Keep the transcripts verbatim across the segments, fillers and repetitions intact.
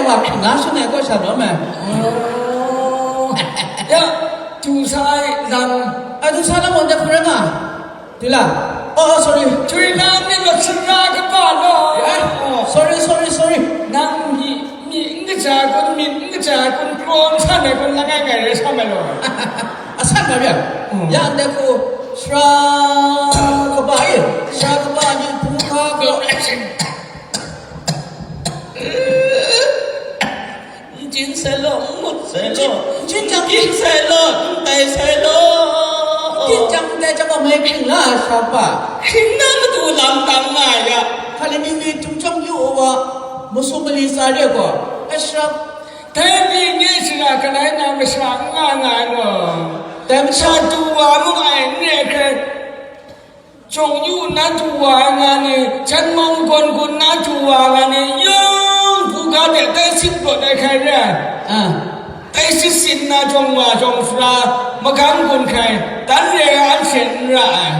Nga shun ai kaw sha rawm ai. Oh. Ya, du sa ai lam. A, du sa lam mung de hpung rai nga. Di la. Oh, oh, sorry. Chui lam ni ma sara kaba law. Ya. Oh. Sorry, sorry, sorry. Nang myi, myi n kaja kun, myit n kaja kun, kraw n san ai kun, langai ngai rai sa mai law. A san nga ria. Mm. Ya, ndai hku, sara kaba e, sara kaba ni hpung hka gaw, N jin sai law, n ngut sai law, n jin jang, n jin sai law, n tai sai law. N jin jang, n tai jang gaw mai hkring la ai sara kaba. Hkring na matu lam tam nga ai ga. Hkale mi mi htum chyawm yu u wa, masum mali tsa re gaw, ai sara. Dai mi nye shara kalai na masha n nga nga ai law. Dai masha du wa mu ai n re hkrai. Jawng yu nna du wa ai nga ni, jan mawng gawn gun nna du wa ai nga ni, yawng hpung hka de tai sit pawt ai hkrai re ai. Ah. Tai sit sin nna jawng wa jawng sara magam gun hkrai, dan re ai anhte n ra ai.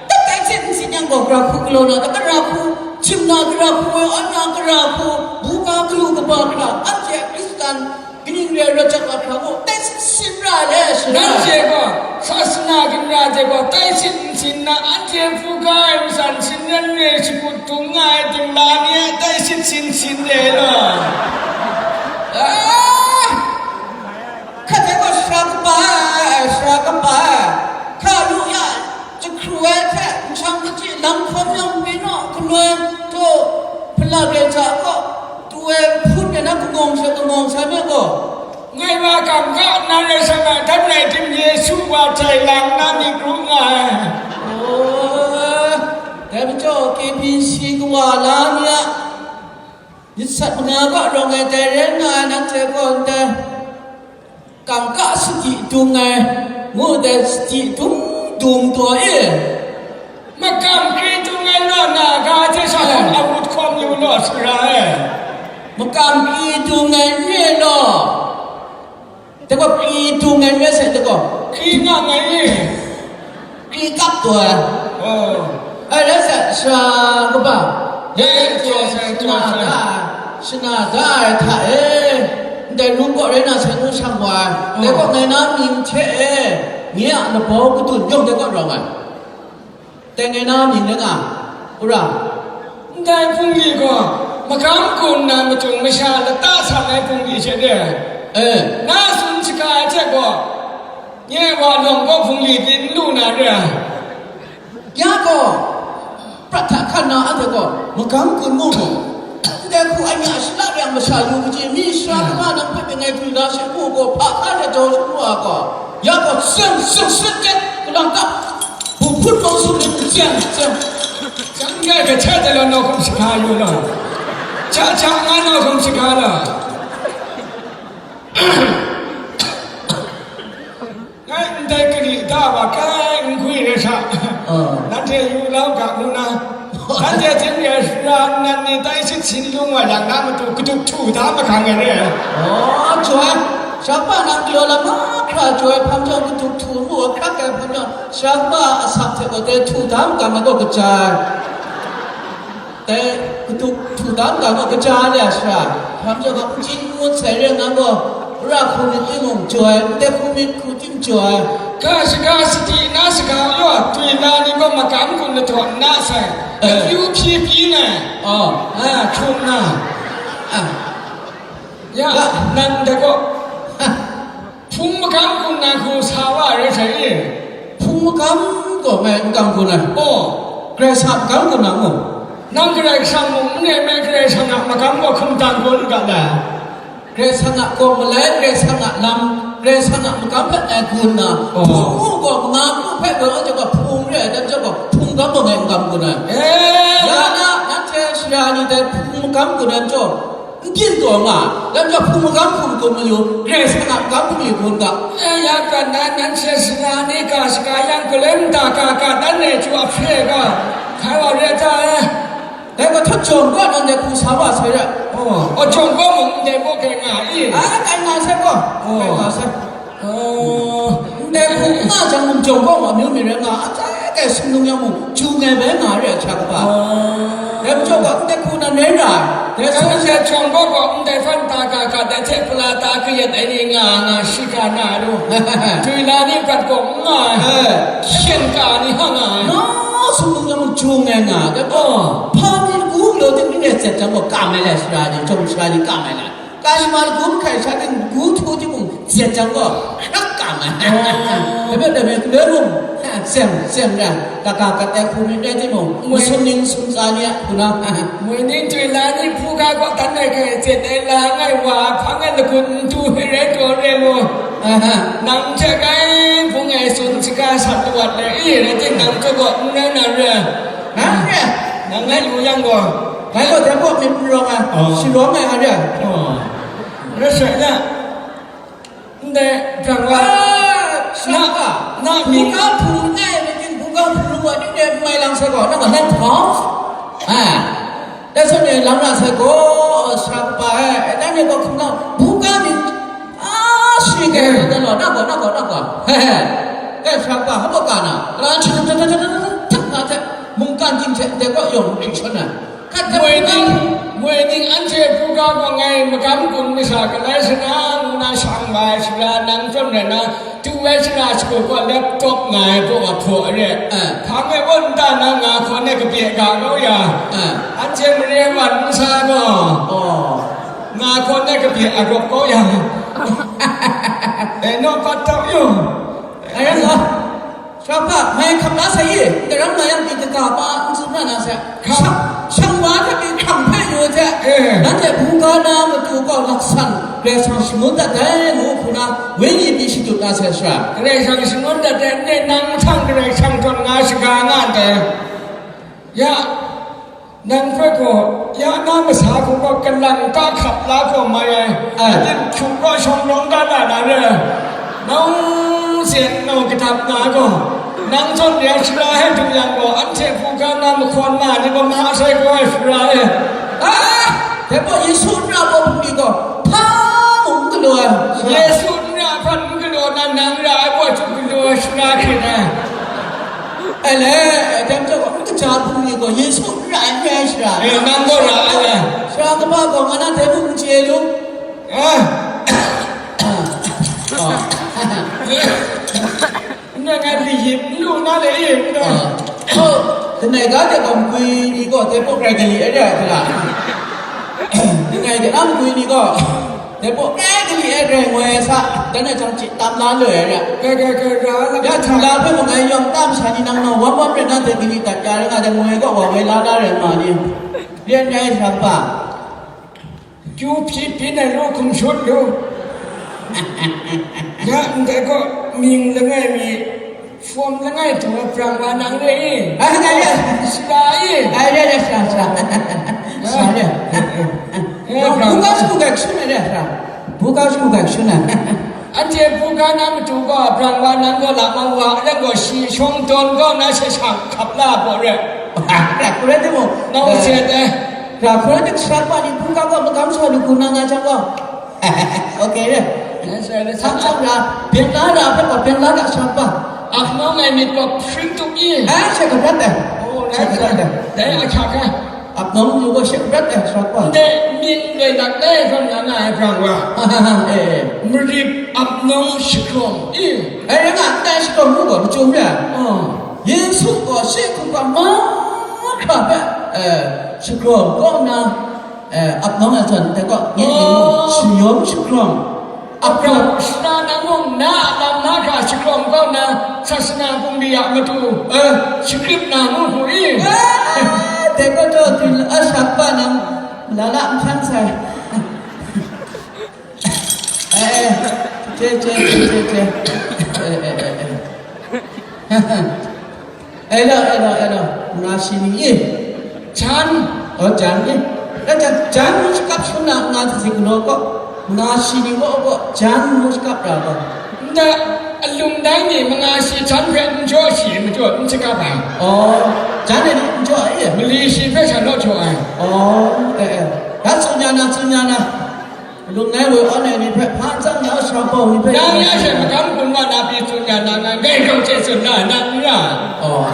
Dai tai sit n sit yang gaw, gara hku galaw na, gara hku, htim na gara hku, an na gara hku, buga galu kaba hkra, anhte Hkristan Kaning re ai rawt jang a hkra gaw, tai sit sin ra ai le, sara. Nanhte gaw, sasana ginra hte gaw, tai sit n sin na, anhte hpung hka ai matsan sin ran re shakut dung nga ai dingla ni a tai sit sin sin re law. Ah! Hkrat ai gaw sara kaba ai, sara kaba ai. Hka lu ya, jahkru ai hte, nhtang kachyi lam hkawm yawng byin naw, galoi htaw, hpala rai hta gaw, tu ai hpun de na kangawng sai, kangawng sai me gaw. Ngai wa kam ga nna rai sa nga, dan rai tim, Yesu wa jai lang na myit ru nga ai. Oh, dai majaw K B C kawa la mi a, myit sat manga ga rawng ai dai rai nga ai, nanhte gaw ndai kam ga sadi dung ai, ngu dai sadi dung dung taw e. Makam kri dung ai law na, ga hte sha hkawm awut hkawm yu law, sara e. Makam kri dung ai n re law. Dai gaw kri dung ai n re sai, dai gaw. Kri nga ngai ni? Kri kap taw ai. Oh. Ai, rai sai, sara kaba. Dai, jaw sai, jaw sai. Shana da ai, shana da ai hta e. Ndai num kaw rai na sai, nu shang wa ai. Dai gaw ngai na mying hte e. Nye a labau kadun yawng dai gaw rawng ai. Dai ngai na mying rai nga, Ura. Ndai hpungli gaw, magam gun na machyung masha lata sang ai hpungli she re ai. Eh. Na tsun shaga ai hte gaw, nye wa lawng gaw hpungli pyi n lu na re ai. Ya gaw, prat hta hkan na anhte gaw, magam gun mu mu. Ndai hku anya shara re ai masha yu kaji, mi sara kaba nang hpe byin ai du na she mu gaw, hpa hkan hte jaw shangu ai gaw, ya gaw, tseng, tseng, tseng, tseng, kalang kap. Hpung hput hpung sung ni n seng, seng. Seng rai ga cha de law, nawk hkum shaga yu law. Cha cha nga nawk hkum shaga law. Ngai ndai kali da wa kai n gwi rai hta. Ah. Nanhte yu lau ga ngu na. Nanhte hting re sara nnan ni tai sit sin lung wa yang na matu kaduk htu da mahkang ai re. Oh, joi. Shabba nang galaw lam mahkra joi hpang jaw kaduk htu mu hkrak ai hpang jaw. Shabba asak hte gaw dai htu da makam ai gaw kaja ai. Dai kaduk htu da makam ai gaw kaja ai le a sara. Hpang jaw gaw n chyin n ngut sai re nga gaw, ra hku myit timung joi, ndai hku myit hku tim joi. Ga shaga sadi na saga yaw, dwi na ni gaw makam gun lahtaw n na sai. Eh. Akyu hpyi pyi na. Oh. A, hkrum na. Ah. Ya, ya. Nan dai gaw. Ha. Hpung magam gun na hku sa wa rai sai i? Hpung magam gaw ngai n kam gun ai. Oh. Karai Kasang magam gun na mu. Nang Karai Kasang mung n re ai, Karai Kasang a magam gaw hkum dan gun n ga lai. Karai Kasang a gaw malai, Karai Kasang a lam, Karai Kasang a magam hpe ngai gun na, oh, hpung u gaw manga kru hpe gaw, anhte gaw hpung re ai, dan chyawm gaw hpung magam gaw ngai n kam gun ai. Eh. Ya na, nanhte sara ni dai hpung magam gun ai majaw, N byin taw nga, lam ja hpung magam hkum gun mayu, Karai Kasang a magam hkum yu gun ga. E, ya prat na, nanhte sara ni ga shaga yang, galoi mada ga ga dan re chyu a hpre ga, hkai wa re ta e. Dai ga hta jawng gaw, nanhte hku sa wa sai re. Oh, oh, jawng gaw mung ndai gaw kai nga i? A, kai nga sai gaw, oh, kai nga sai. Oh, ndai hku n nga jang mung, jawng gaw mung amyu mi rai nga, a tai tai sumnung yang mung, ju ngai bai nga re ai hta kaba. Oh. Dai majaw gaw, ndai hku nan rai ra ai. Dai hku nan rai jawng gaw gaw, ndai hpan ta ga Ta kayat ai ni nga nga, shi ka na lu. Twi la ni prat gaw n nga ai. Eh. Hkyen ka ni hang nga ai. Nawng sumnung yawng jung ai nga, dai gaw, oh, hpa mi lagu galaw ting ni e zet jang gaw, kam ai lai, sara ni, chyawm sara ni kam ai lai. Ka shima lagu mahkai sha ting lagu htu timung zet jang gaw, hkrak kam ai. Oh. Dai hpe, dai hpe, galoi mung, sem, sem rai, kaga kat ai hku myit rai timung, masum ning sum tsa ni a hku na. Moi ning twi la ni hpu ga gaw dan ai hkrai zet ai la ngai wa, hpang ai lagun n du hpe rai taw re mu. Aha. Nang hte kai bung ai tsun shaga sat lawat ai, i rai ting nang hte gaw n rai na re. Nang re. Nang ngai lu yang gaw. Ngai gaw dai gaw myit n rawng ai, oh, sharawng ai a re. Oh. Rai sai na. Ndai, jang wa. Ah, na, shaka, na mi. Buga hpung ngai, ni ting buga hpung wa ni ne mai lang sai gaw, na ma nan hpawng. Ah. Dai sai ne lang na sai gaw, shaka e, dai ne gaw hkum na, buga mi. Ah, shi ke, eh, na lo, na gaw, na gaw, na gaw. He, he. Dai shaka, hpa ka na. Ra, cha, cha, cha, na, te, mungkan ting hte, dai gaw yawng hkri shawn na. Moi ning, moi ning anhte hpu ga gaw ngai magam gun masha galai sana ngu na shang wa ai sara nang zawn rai na, tu ai sara shagu gaw laptop nga ai baw a hpaw re. Eh. Hpang e aw nta na nga hkawn e kabye ga kau ya. Eh. Anhte mare wan nsa gaw, oh, nga hkawn e kabye a rawp kau ya. E naw pat tau yu. Ayan la. Shaka, mai hkam la sai i, daram na yang pyi kaga pa n tsun na na sai. Hkam. Shang, shang wa hta pyi hkam hpe yu ai hte, eh, nanhte hpungga na matu gaw laksan Karai Kasang shangun dat ai ngu hku na, wenyi pyi shadut na sai sara. Karai Kasang shangun dat ai, ne nang mahtang Karai Kasang tawn nga shaga nga ndai. Ya, nang hpe gaw, ya na masa hku gaw kalang ta hkap la gaw mai ai. Ai. Yin hkyung gaw shawng rawng da na na re. Nang se nau kadap na gaw, nang zawn ya shara hte du yang gaw, anhte hpu ga na mahkawn ma ni gaw ma sai gaw ai sara e. Ah! Dai gaw Yesu n ra baw hpung ni gaw, hpa mung n galaw ai. Yesu n ra hpan n galaw na, nang ra ai gaw chyu galaw ai sara hkrit ai. Ele, dai majaw gaw, n kaja hpung ni gaw Yesu n ra ai n rai ai sara. E, nang gaw ra ai le. Sara kaba gaw nga na dai mung n chye lu. Ah. Ah. N rai ngai li yip n lu na le e, n rai. Ah. Oh, kanai ga de gaw makwi ni gaw dai paw grai gali ai re ai hte la. Kanai de a makwi ni gaw, dai paw grai gali ai rai ngoi ai sa, dan ai jang chye tam la loi ai re. Grai, grai, grai, ra la. Ya, htu la hpe mung ngai yawng tam sha ni nang nau wam wam rai na dai gari dat ya rai nga dai ngoi gaw wa woi la la rai ma ni. Ren rai sa pa. Kyu hpyi byin ai lu hkum shut lu. Ya ndai gaw mying langai mi, fawm langai hta brang wa nang re i? Ai, ai, ai. Sara i? Ai, ai, ai, sara, sara. Ya. Sara. Ya, brang. Buga shu gai shun ai, sara. Buga shu gai shun ai. Anhte hpu ga na matu gaw, brang wa nang gaw lamang wa, alang gaw shi shawng dawn gaw na she shang hkap la ai baw re. Ra hkru rai timung, nau eh, se ai. Ra hkru rai tim, sarat wa ni hpu ga gaw magam sa lu hku na nga jang gaw. Ok re. Nang se ai, nang se ai. Sang sang ra, byen la ra hpe gaw byen la ra sarat wa. Ap nau ngai myit gaw hpring tup i? Eh, she kabrat ai. Oh, she kabrat ai. Dai ahkyak ai. Ap nawng nu gaw she kabrat ai, sarat wa. Ndai mying loi lak lai hkawm nga nga ai brang wa. Eh, eh. Marip ap nawng shakrawng i? Eh, rai nga, ndai shakrawng nu gaw machyum re ai. Oh. Yesu gaw shi hkungga mahkra hpe, eh, shakrawng kaw nna, eh, ap nawng ai zawn, dai gaw, nye mying, oh, shayawng shakrawng. Ap rawng, shana nang mung na a lam na hkra shakrawng kau nna, sasana bungli a matu, eh, shakrip na mu hku i? Eh, dai gaw taw, dun la, a, shakpa nang, la la, n hpyan sai. Eh, eh, chye, chye, chye, chye, chye. Eh, eh, eh, eh. Elo, elo, elo, nga shi ni i? Jan. O, jan i? Rai jan, jan mu shakap shun na, nga zi galaw gaw, nga shi ni gaw, gaw, jan mu shakap ra gaw. Nta, alung dai ni manga shi jan hpe n jaw shi, n jaw, n shakap ai. O, jan e ni n jaw ai i? Mali shi hpe sha naw jaw ai. O, eh, eh. Da tsun ya na, tsun ya na. Lung ngai woi awn ai ni hpe, hpa nchyang na shabau ni hpe, nang ya she magam gun wa na pyi tsun ya na, ngai gaw chye tsun na, nang n ra. Oh.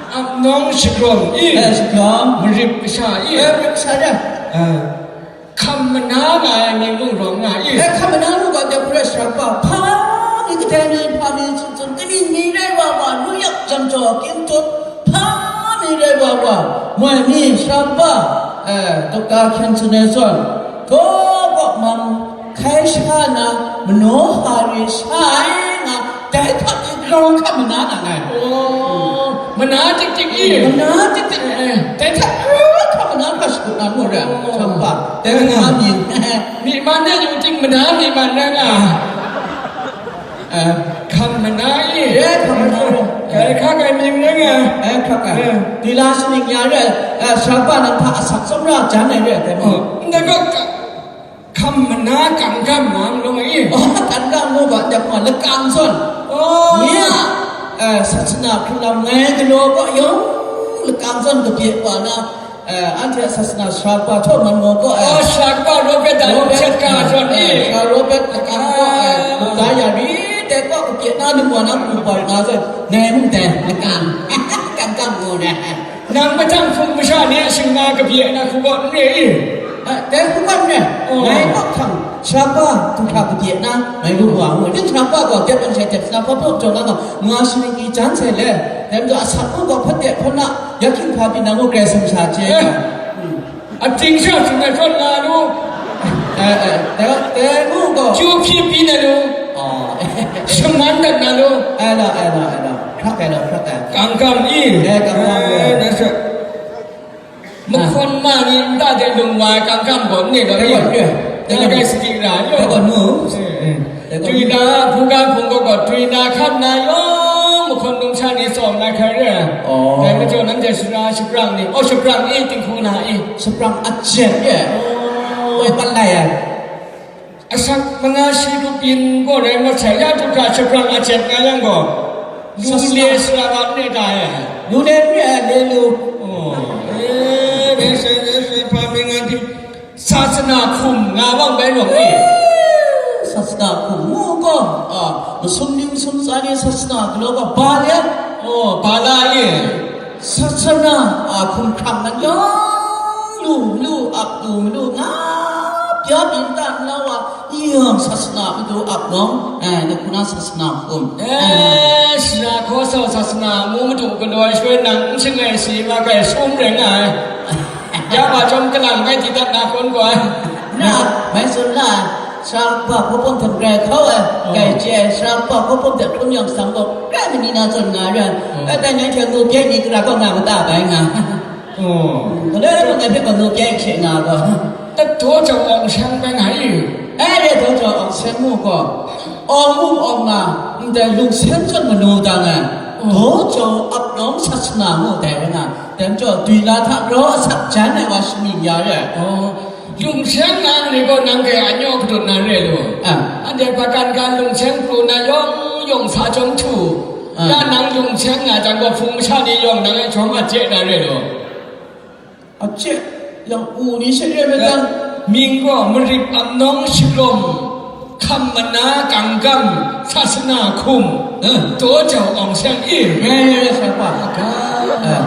Ap nawng shagrawng i? Eh, shagrawng. Marip kasha i? Eh, marip kasha de. Ah. Hkam mana nga ai mying mung rawng nga i. E hkam mana lu ga de hpung rai sharapa, hpa mi kadai ni, hpa mi tsun tsun, kaning ni rai wa wa, lu yak jam jaw, kim tup, hpa mi rai wa wa, moi mi sharapa, e, dokta hkyen tsun ai zawn, gaw gaw mang hkai sha na, manaw hari sha ai nga, dai hta e grau hkam mana na ngai. Oh, mana tik tik i. Mana tik tik. Eh, eh. Dai hta grau hkam mana hkra shakut na mu ra, oh, sharapa. Dai hta mi. Mi man na yung ting mana mi man na nga. Eh. Hkam mana i. Eh, hkam mana. Kai hka kai mying na nga. Eh, hkra kai. Eh. Di la shaning ya re, eh, sharapa nang hta asak tsawm ra jan ai re, dai mu. Oh, ndai gaw ka, hkam mana kangkam nga ngu nga i. Oh, kangkam ngu ga, dap ma, lakang zawn. Oh. Nye a, eh, sasana hkrung lam ngai galaw gaw yawng lakang zawn kabye wa na, eh, anhte a sasana sharapa htaw man gaw gaw, eh. Oh, sharapa Robert da Robert, Robert ka zawn i. Eh, Robert lakang gaw, eh, ah, lungga ya ri, dai gaw kabye na lung wa na hkrung bau nga zawn, ngai mung dai lakang. Kangkam ngu na. Nang mahtang hpung masha ni a shingna kabye na hku gaw n re i? A, dai hku gaw n re. Oh. Ngai kaw hkang, sharapa du hkra kabye na, ngai lu wa ngu. Ning sharapa gaw, dep an shai dep sna, hpa hpaw jaw nga nga, nga shaning i jan sai le. Dai majaw, asak u gaw, hpa de hpa na, ya hkying hpa byin na ngu, Karai Kasang sha chye. Eh. Hmm. Ating sha tsun ai hkawt nga lu. Eh, eh, dai, dai ngu gaw. Chyu hpyi byin na lu. Oh. Shaman dat na lu. Ai la, ai la, ai la. Hkrak ai la, hkrak ai. Kangkam i. Eh, kangkam i. Eh, na sa. Mahkawn ma ni nta de lung wa ai kangkam gaw n ni law i. Dai gaw nu. Dai gaw nu. Dai gaw nu. Eh, eh. Dai gaw nu. Twi na, hpungga hpung gaw gaw, twi na hkam na yawng mahkawn numsha ni tsawm na hkrai re ai. Oh. Dai majaw nanhte sara shaprang ni, oh, shaprang i, tinghku na i. Shaprang ajet ye. Oh. Woi pat lai ai. Asak manga shi lu byin gaw rai mat sai, ya du hkra shaprang ajet nga yang gaw, lu le sara wa n re ta e. Lu le n re ai, le lu. Oh. Eh, re sai, re sai, hpa mi nga di. Sasana hkum nga bang bai rawng e. Sasana hkum ngu gaw, a, masum ning sum tsa ni sasana galaw gaw ba le. Oh, ba la e. Sasana, a, hkum hkrang nan yawng lu, lu ap lu, lu nga, bya byin ta nlau wa, yawng sasana madu ap nawng, eh, na hku na sasana hkum. Eh, sara hkaw sau sasana mu madu galaw ai shaloi nang n shangai si, ma kai sum rai nga ai. Ya wa chyawm kalang mai di dat na hkawn gaw ai. Na, mai tsun la, sara kaba hkaw pawm hte grai hkau ai, oh, kai chye ai, sara kaba hkaw pawm hte hkrum yang sang gaw, grai mani na zawn nga ai. Oh. Rai tai, ngai hte ngu byen ni gara kaw nga mada bai nga. Oh. Galoi mung ngai hpe gaw ngu byen hkye nga gaw. Daw jau awng seng bai nga i. Ai re, daw jau awng seng mu gaw, awng mu awng nga, ndai lung seng zawn manu dang ai. Oh. Daw jau ap nawng sasana mu dai rai nga. Dai majaw, dwi la hta grau asak jan ai wa shaning ya re ai. Oh, lungseng na ni gaw nang hte anyaw kadut na re lu. Ah. Anhte hpakan ga lungseng pru na yawng yawng sa chyawm htu. Ah. Ya nang lungseng na jang gaw, hpung masha ni yawng nang e chyawm a chye na re lu. A chye, yang u ni she re ai, eh, dang. Mying gaw, Marip Amnawng Shalawm. Hkam mana kangkam, sasana hkum, eh, daw jau awng seng i. Rai, rai, rai, sara pa. Ga. Eh.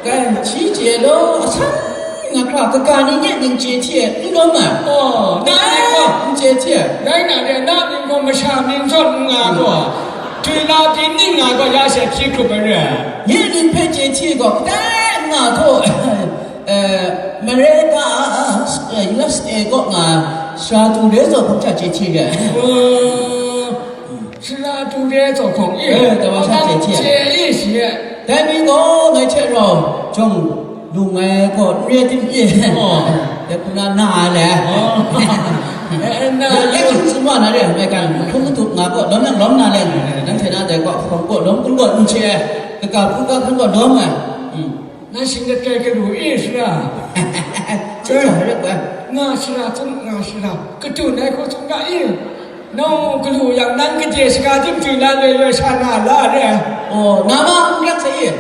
Kai, hti chye law, asan nga hkra, kaga ni nye mying chye hti e, n lawm ai. Oh, na mying gaw, n chye hti e. Rai na de, na mying gaw masha mying zawn n nga gaw, twi la byin ning nga gaw, ya she hpyi hkrup ai re. Nye mying hpe chye hti e gaw, kadai n nga htaw, eh, America, eh, U S A kaw nga, sara du re zaw hpang hta chye hti re. Oh, sara du re zaw hpang i. Eh, tawa sha chye hti re. Chye i shi e. Dai mi gaw ngai hte rau jawng lung ai gaw n re tim i. Oh. Dai hpung na na ai le. Oh. Eh, eh, na. Ya, ya hkying tsun wa na re, ngai kan hkrum matup nga gaw, lawm yang lawm na le, nang hte na dai gaw hpang gaw lawm kun gaw n chye ai. Kaga hpung ga hkan gaw lawm ai. Hmm. Nang shinglet kai galu e sara? Chyum chyum rai bai. Nga sara, chyum nga sara. Kadun ai hku chyum ga e. Nang galu yang nang kaje shaga tim twi na loi loi sha na la re. Oh, na ma n rak sai e.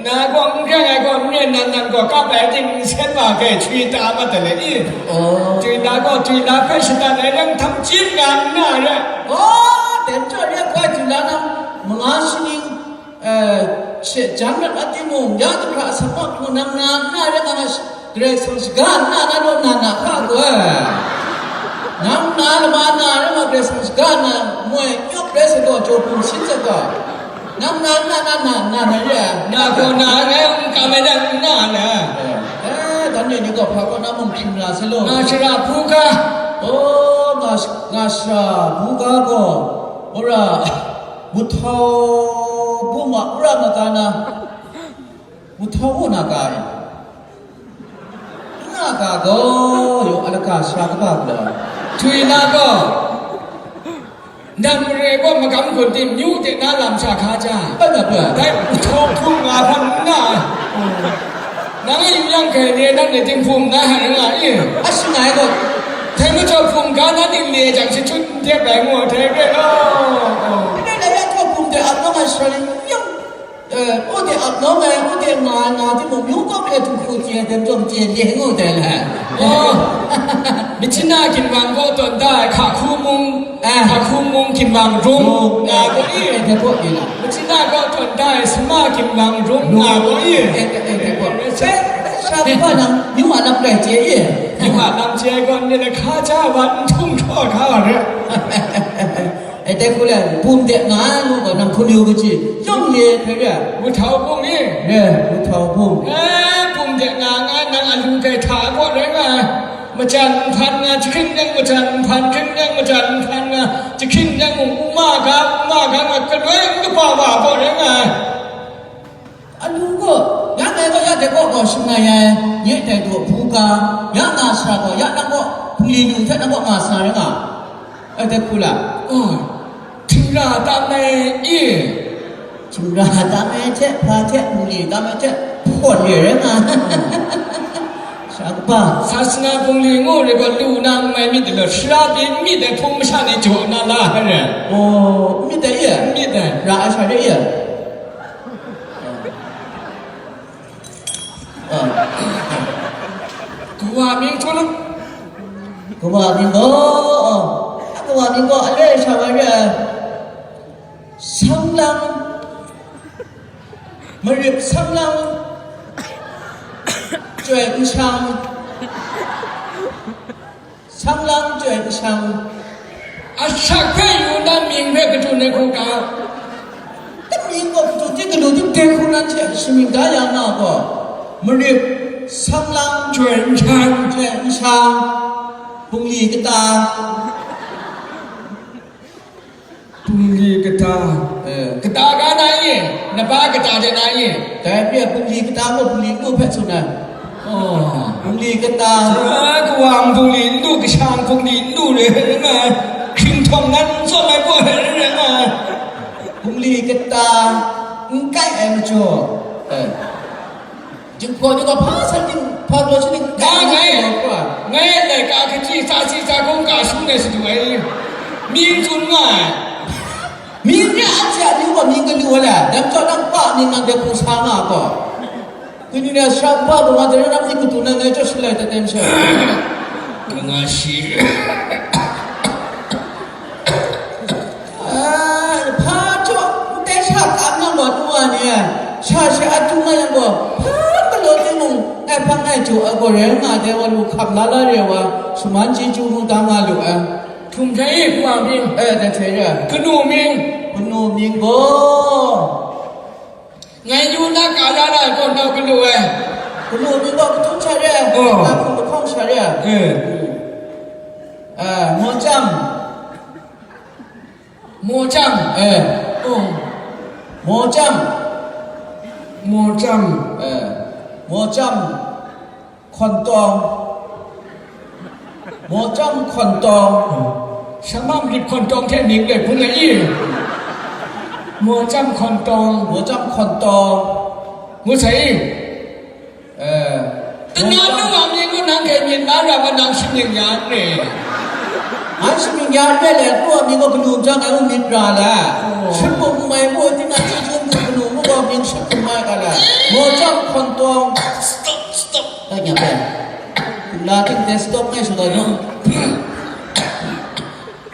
Na gaw n rai ai gaw n rai nan nan gaw kap ai tim n sen ma kai chwi ta mat da le e. Oh. Twi na gaw twi na hpe shadan ai lam htam chyin nga n na re. Oh, dai majaw re ai twi na nang manga shaning Eh, she jan mat a timung, ya du hkra asak wa hku nang na, na rai nga nga shi, Karai Kasang shaga nna na naw na na hka gaw ai. Nang na lama na rai ma, Karai Kasang shaga nna moi nyawk rai sa gaw, jaw hpung sin sa gaw, nang na nna na na na na rai ai. Na gaw na rai, n kam ai na nna na. Eh, dan ni ni gaw hpa kaw na mung hpyi mara sai law. Nga shara hpu ga. Oh, nga sh-, nga shara hpu ga gaw, wora, muhtau bum a wora maga na, muhtau u na ga ai. Nga ga gaw, yawng a laka sara kaba gaw. Htwi na gaw, nang mare gaw magam gun tim, myu de na lam sha hka ja. Bai na bai. Dai, htawng hpung nga hpan nna, nang a yu yang hkai ni, nang ni tim hpung nga hpan nga i. A shi ngai gaw. Dai majaw hpung ga na ning le jang shi chut n dep ai ngu, dai re law. Dai na ya hkawhpung de ap na nga shara ni yang. Eh, u de ap lawm ai, u de nga ai nga timung, myu kawp e htu hku chye ai, dem jawm chye le ngu dai la. Oh, Machina ginwang gaw tawn da ai, hka hku mung, ah, hka hku mung ginwang rung, rung, nga gaw i. Eh, de gaw i la. Machina gaw tawn da ai, sama ginwang rung, rung, nga gaw i. Eh, eh, eh, de gaw. Sha, sha, sha, nang myu a lam rai chye i. Myu a lam chye ai gaw, ni la hka ja wa, n htung hkraw hkra wa re. E, dai hku le, bum de nga ai ngu gaw, nang hkum yu kaji, yawng ni hpe re ai. Wuhtau bum i? Re, wuhtau bum. E, bum de nga nga ai, nang alu kai hta gaw rai nga ai. Majan nhpan nga, jahkring nang majan nhpan, hkring nang majan nhpan nga, jahkring nang mung, u ma ga, u ma ga nga, galoi n kaba wa gaw rai nga ai. Alu gaw, ya ngai gaw ya de gaw gaw shing nga ai, nye dai daw hpu ga, ya nga sara gaw, ya nang gaw hpungli lu hte nang gaw nga sara rai nga, ai dai hku la. Oh, htingra tam ai i? Htingra tam ai hte, hpa hte, hpungli tam ai hte, hpawn re rai nga. Sara kaba. Sasana hpungli ngu re gaw lu na n mai myit dai law, sara pyi n myit dai hpung masha ni jaw na la ai re. Oh, n myit dai i? N myit dai. Ra ai sha re i? Kawa mying htaw lang. Kawa mying gaw, kawa mying gaw, ale sha wa re ai. Sang lang, marit sang lang, chyoi n shang. Sang lang chyoi n shang. Asak hpe yu na mying hpe kadun ai hku ga. Mying gaw kadun hte kadun hte dai hku nan hte shamying da ya nga gaw, marit, sang lang, chyoi n shang, chyoi n shang, bungli kata. Bungli kata. Eh. Kata ga na i? Napa kata de na i? Dai hpe bungli kata gaw bungli ndu hpe tsun ai. Oh. Bungli kata. Ah, kawang bungli ndu, kashang bungli ndu re, re nga. Hkringhtawng nan tsawm ai gaw re, re nga. Bungli kata. N kai ai majaw. Eh. Jinghpaw ni gaw hpa san ting, hpa galaw san ting, Nga ngai, ngai laika hkachyi sa si sa hkawng ka sung ai shadu ai. Mying tsun nga ai. Mying ni anhte a myu gaw mying galu ai le, dai majaw nang pa mying nang de hpung sa nga gaw. Kanu ni a sara kaba gaw nga de ram ni katu na ngai jaw shalai dat ai masha. Ka nga shi. Ah, hpa jaw, ndai sha kam nang gaw nu wa ni ai, sha shi a tung nga yang gaw, hpa galaw timung, ngai hpang ngai jaw ai gaw rai nga dai wa lu hkam la la re wa, shaman chyeju mungdan nga lu ai. Htum hkrai i, hku wa mying. Eh, dai hte re. Kanu mying. Kanu mying gaw. Ngai yu na ka la na gaw nau kanu ai. Kanu mying gaw kachyum sha re ai. Oh. Ngai hkum lahkawng sha re ai. Eh. Eh, mawcam. Mawcam. Eh. Oh. Mawcam. Mawcam. Eh. Mawcam hkawntawng. Mawcam hkawntawng. Shamam lit hkawntawng hte ning le hpung ai i? Mawcam hkawntawng. Mawcam hkawntawng. Ngu sai i? Eh, tana nu a mying gaw nang hkrai myit na ra ma, nang shamying ya n re? Ngai shamying ya n re le, nu a mying gaw kanu jang ngai u myit ra le. Oh. Shanmung n mai mu, tinang chyeju n du kanu mu gaw mying shanmung mai ga le. Mawcam hkawntawng. Stop, stop. Dai nya bai. La ting de stop ngai shu dai nu.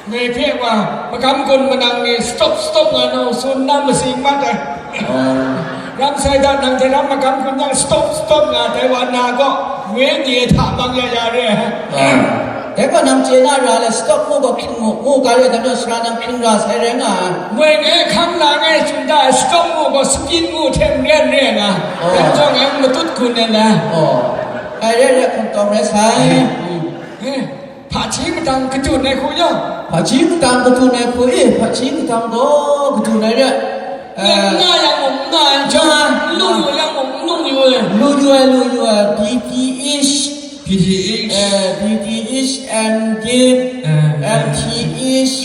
Ngai hpe wa, magam gun manang ni stop, stop nga nau, tsun na masing mat ai. Oh. Ram sai da nang hte ram magam gun yang stop, stop nga dai wa na gaw, Wenyi hta bang ya ya re. Dai gaw nang chye na ra le, stop mu gaw hkring mu, mu ga re, dai majaw sara nang hkring ra sai rai nga ai. Ngoi ngai hkang la ngai tsun da, stop mu gaw spin mu hte n ren re nga. Oh. Dai majaw ngai matut gun ai le. Oh. Ai re re, hkum tawm rai sai. Eh. Eh. Hpaji madang kadun ai hku yawng. Hpaji madang kadun ai hku e, hpaji madang gaw kadun ai re. Eh, nga yang mung nga ai, nga, lung yu yang mung lung yu ai. Lu yu ai, lu yu ai, B T H. B T H. Eh, B T H, M D, eh, M T H.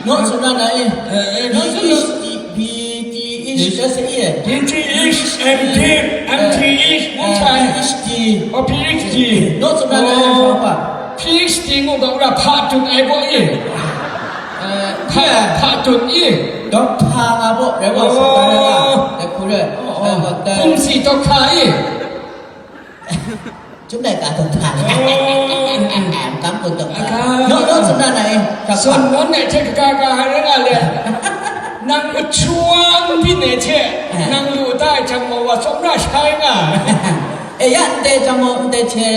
Not so na na eh. Eh, eh, not so, B T H, not so. B T H, that's it. B T H, M D, M T H, eh, what time? P H D. Oh, P H D. Not so na na eh, oh. P H D ngu ga ura hpa tut ai gaw e. Eh, hpa, yeah. Hpa tut e. Doctor nga bo, re wa sa ta re la. Oh. Eh, correct. Oh, oh. Eh, doctor. Kumsi doctor e. Cumdai ka doctor. Oh. Kam ko doctor. Aga. No, no, sa na na e. Sun non ne che ka ka ha re la le. Nang kachwa n byin ai hte, eh, nang lu da ai jang maw wa tsawm ra shai nga. E ya, ndai jang maw, ndai hte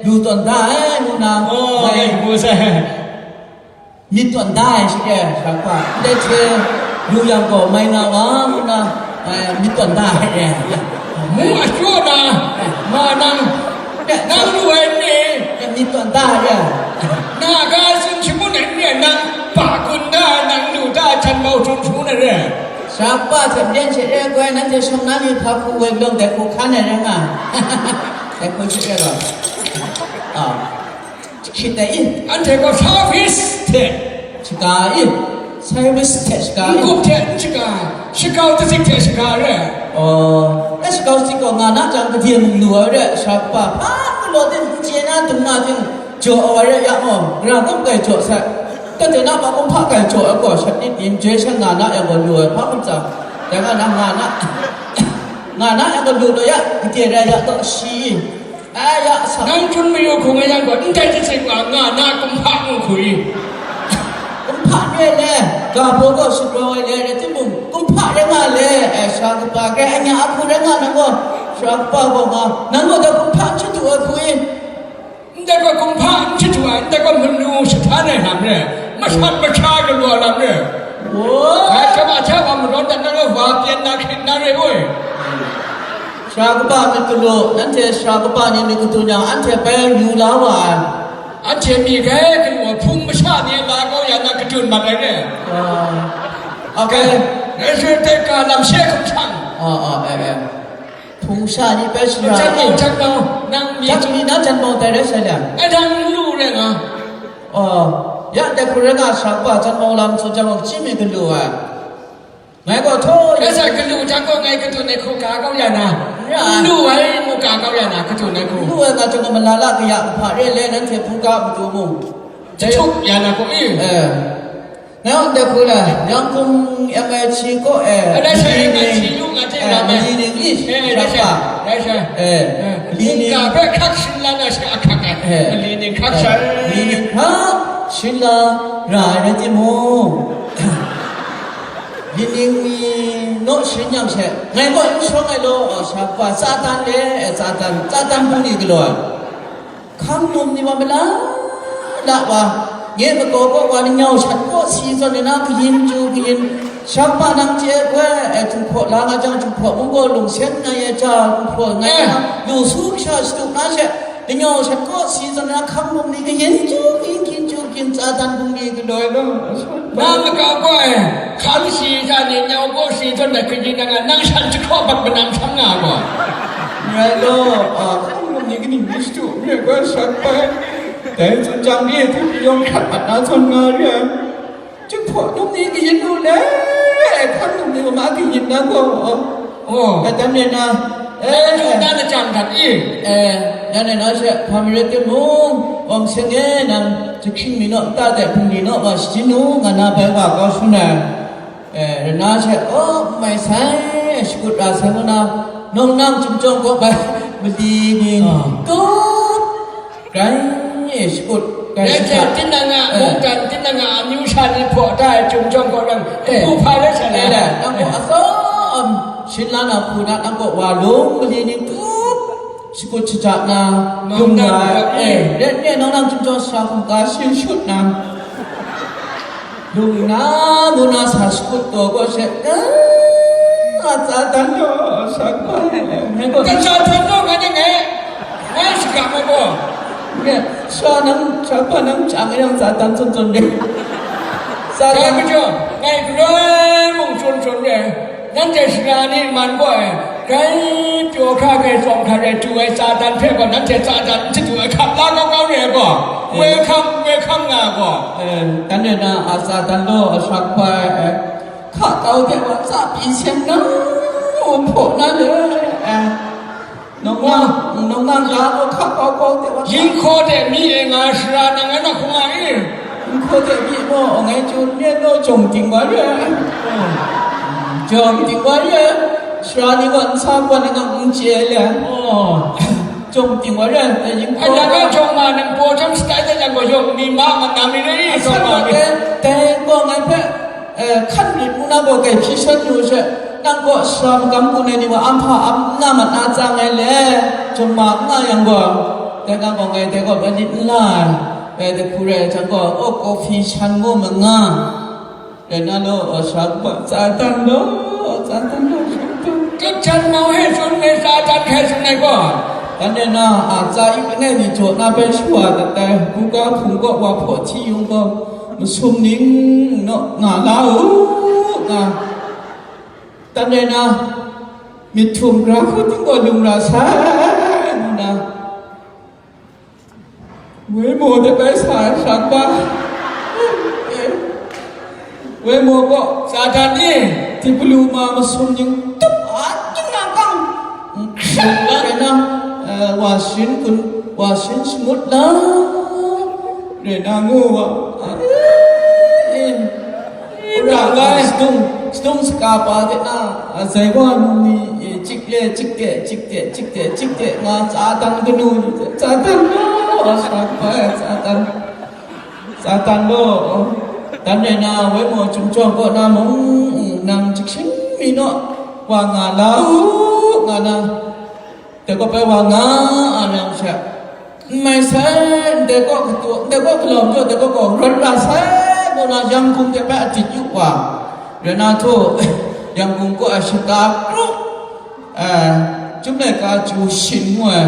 lu tawn da ai, ngu na. Oh, ngai, ngu sai. Myit tawn da ai shi e, sara kaba, ndai hte lu yang gaw mai nga wa, ngu na, eh, myit tawn da ai e. Mu a jaw na, ma nang, nang lu ai ni? Myit tawn da ai e. Na ga tsun shagun ai ni, nang pa gun da, nang lu da, jan mau htum htum na re. Sara kaba hte maren she re, koi nanhte shawng na ni hpa hku woi lawm dai hku hkan ai rai nga. Dai hku shi re gaw. Ah. Hkrit ai i? Anhte gaw service hte. Shaga i? Service hte shaga i? N-gup hte n shaga, shakau dazik hte shaga re. Oh, e shakau dazik gaw nga na jang, gade mung lu ai re, sara kaba, hpa galaw ting, n chye na dung na ting, jaw ai re, ya gaw, gara kap kai jaw sai. Tante na ma kumhpa kai jaw ai gaw, shat nit yin joi shan nga na yang gaw lu ai, hpa hkum tsang. Dai nga na, nga na, nga na yang gaw lu law ya, gade rai ya taw shi i? Ai ya, sa. Nang hpun mayu hkung ai yang gaw, ndai chyit chyit wa nga na kumhpa n hku i? Kumhpa re le, ga baw gaw shagrau ai le, rai timung, kumhpa rai nga le, ai, sara kaba, grai anya a hku rai nga nang gaw, sara kaba gaw nga, nang gaw dai kumhpa n shadu ai hku i? Ndai gaw kumhpa n shadu ai, ndai gaw manu shahtan ai lam re, mashat masha galaw ai lam re. Oh. Ai, hkye ma hkye ma marawn dat na gaw, wa pyen na hkrit na re oi. Sara kaba myit galu, nanhte sara kaba ni myit gadun yang, anhte bai yu la wa ai. Anhte myi grai galu, hpung masha ni la kau ya na gadun mat ai re. Ah. Okay. Rai sha teka lam she hkum hkrang. Ah, ah, eh, eh. Hpung masha ni bai shara. Jan mau, jan mau, nang myi. Jan mi na jan mau dai rai sai le. Ai dang lu re nga. Oh, ya dai hku rai nga, sara kaba jan mau lam tsun jang gaw, hpaji myit galu ai. Ngai gaw htaw, rai sa, galu jang gaw ngai gadun ai hku ga kau ya na. Ya. N lu ai, mu ga kau ya na, gadun ai hku. N lu ai nga jang gaw malala kaya, hpa re le, nanhte hpungga matu mung. Jahtuk ya na gaw, eh. Eh. Ngai gaw ndai hku la, Yangon M I T kaw, eh, rai sa, Mali ning, M I T lu nga te, eh, la me. Mali ning i, eh, rai sa, sara kaba. Rai sa. Eh, eh, Mali ning. Hpungga hpe hkak shin la na she ahkak ai. Eh. Mali ning hkak, eh, sha. Mali ning hkak shin la ra ai rai timung. Li ning mi naw sharin yang she, ngai gaw n shawng ai law, sara kaba, Satan le, Satan, Satan hpung ni galaw ai. Hkang num ni wa mala la wa, nye makau kaw wa, nyau shat kaw si zawn na, kayin chyu kayin, sara kaba nang chye ai hkoi, e, Jinghpaw la nga jang, Jinghpaw mung gaw lung sen ngai e, ja, Jinghpaw ngai e, lu su kasha shatup na she, lanyau shat kaw si zawn na, hkang num ni kayin chyu kayin, kayin chyu kayin, Satan hpung ni galaw ai law. Na makau gaw e, hkang shi ja ni nyau gaw shi zawn na kayin na nga, nang shan jahkaw bat manam hkam nga gaw. Rai law, a, hkang num ni kaning ni shatu, nye gaw sat bai. Dai tsun jang ni, htu yawng hkrat mat na zawn nga re ai. Jinghpaw num ni kayin lu le, hkang num ni wa ma kayin na gaw. Oh. Kata mi na, eh, na na jang dat i. Eh, na na na she, hpa marai timung, wang seng e, nang jahkring mi naw, nta dai hpung ni naw, wa shajin u, nga na bai wa kau shangun ai. Eh, rana she, oh, n mai sai, shakut ra sai ngu na, nawng nang chyum chyawm kaw bai, mali ning, ah, kup, grai, shakut, grai. Rai hte, shakut. Tinang a, eh, mungdan, tinang a amyu sha ni hpaw da ai chyum chyawm kaw rang, eh, hpu hpa rai sha na. Eh, le, nang kaw atsawm, shin la na hku na, nang kaw wa lung mali ning tup, shakut shaja na, lung na, eh, ret ne, nawng nang chyum jaw sara hkungga shin shut na, lung na, mu na sa shakut taw gaw she, ah, tsa dan gaw, sa gaw, ngai gaw, tsa dan gaw, ngai nang e, ngai shagam ai gaw, ngai, sara nang, sara hpa nang chyang e, nang tsa dan tsun tsun de. Tsa dan, ngai majaw, ngai galoi mung tsun tsun de. Nanhte sara ni man gaw ai, grai pyaw hkra, grai tsawm hkra rai du ai tsa dan hpe gaw, nanhte tsa dan n shadu ai, hkap la kau kau re ai gaw, eh, welcome, welcome nga ai gaw. Eh, dan re na, a tsa dan law, a sara hpa ai, eh, hka kau hte wa tsa pyi seng na, hpaw na le, eh, nang na, nang na, nga gaw hka kau kau hte wa tsa. Yin hkaw de mi e nga sara nang ngai na hkung nga i? N hkaw de mi maw, ngai chyu n yen law, jawng ting wa re ai. Jawng ting wa re ai. Sara ni gaw n sa gawn ai, nang n chye ai le. Oh. Jawng ting wa re ai, dai yin hkaw. Ai, nang a jawng ma nang paw jam shatai de yang gaw, yawng ni ma mat na mi re i, jawng ma ni. Dai gaw ngai hpe, eh, hkan rit ngu na gaw, kai hpyi shan yu she, nang kaw sara magam gun ai ni wa, am hpa am n na mat na tsa ngai le, jawng ma n nga yang gaw, dai nang gaw ngai dai gaw, bai lit n la ai. Bai dai hku rai ai jang gaw, aw, kawhpyi shan ngu manga, rai na law, aw, sara kaba tsa dan law, tsa dan law, sara dan. Chyum jan mau he tsun ai, tsa dan hkrai tsun ai gaw. Dan rai na, a, tsa yu langai mi jaw na bai shawa dat ai, buga hpung kaw wa hpaw hti yung gaw, masum ning naw nga la u, nga. Dan rai na, myit htum gra hku ting gaw lung ra sai, ngu na. Woi maw de bai sa ai sara kaba. Woi maw gaw, Satan ni, diploma masum ning tup a, ning a kang, hkrat rai na, eh, wa shin kun, wa shin shangut la, rai na ngu wa. Ai, Ura lai, sadung, sadung saka pa de na, a, zai wa num ni, e, chik le, chik de, chik de, chik de, chik de, nga tsa dan kanu ni, tsa dan, a, sara kaba e, tsa dan, tsa dan law, dan rai na, woi maw, chyum jawng kaw na mung, nang chik shin mi naw, wa nga la u, nga na, dai kaw bai wa nga a lam sha, n mai sai, ndai kaw katu, ndai kaw galaw majaw, dai kaw gaw rawt ra sai, ngu na, Yangon de bai adit yu wa, rai na htaw, Yangon kaw a shata kru, a, Chyum laika chyu shin ngu ai,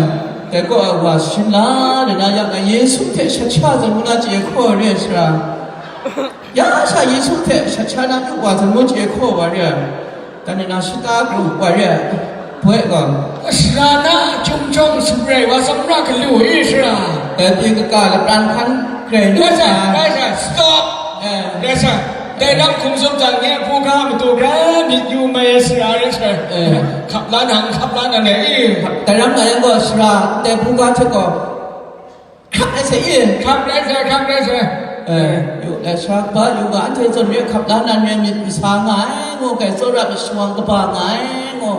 dai kaw a wa shin la, rai na, yang a Yesu hte shat sha zawn ngu na chye hkaw re ai sara. Ya sha Yesu hte shat sha na yu wa zawn ngu chye hkaw wa re ai. Dan rai na, shata kru wa re ai, boi gaw. Sara na chyum jawng sumrai wa samra galu i sara. Dai pyi kaga lapran hkan grai lu. Rai sa, rai sa, stop. Eh. Rai sa. Dai lam hkum tsun jang, nye hpu ga matu gra myit yu mai ai sara rai sa. Eh. Hkap la nang, hkap la nang le i. Dai ram nga yang gaw sara, dai hpu ga hte gaw. Hkap ai sai i. Hkap ai sai, hkap ai sai. Eh, yu, eh, sara kaba yu ga, anhte zawn re hkap la nan re myit masa nga ai, ngu, kai tsawra mashawng kaba nga ai, ngu,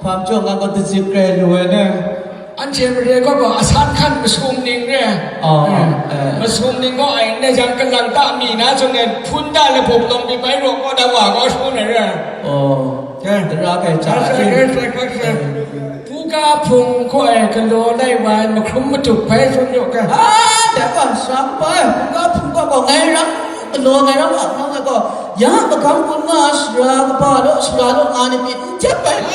hpa majaw nga gaw dazik rai lu ai ne. Anhte mare gaw gaw asan hkan masum ning re. Oh, eh, eh. Masum ning gaw ai ne jang kalang ta mi na zawn e hpun ta le hpung lawng mi bai raw gaw da wa gaw shun ai re. Oh, eh. Tara kai cha. Hkap ai sai, hkap ai sai, hkap ai sai. Eh. Buga hpung kaw e galaw lai wa ai mahkrum matup bai tsun yu ga. Ah, dai gaw sara kaba e, buga hpung kaw gaw ngai ram, galaw ngai ram a hpang ai gaw, ya magam gun nga sara kaba law, sara law nga ni pyi n jep ai, n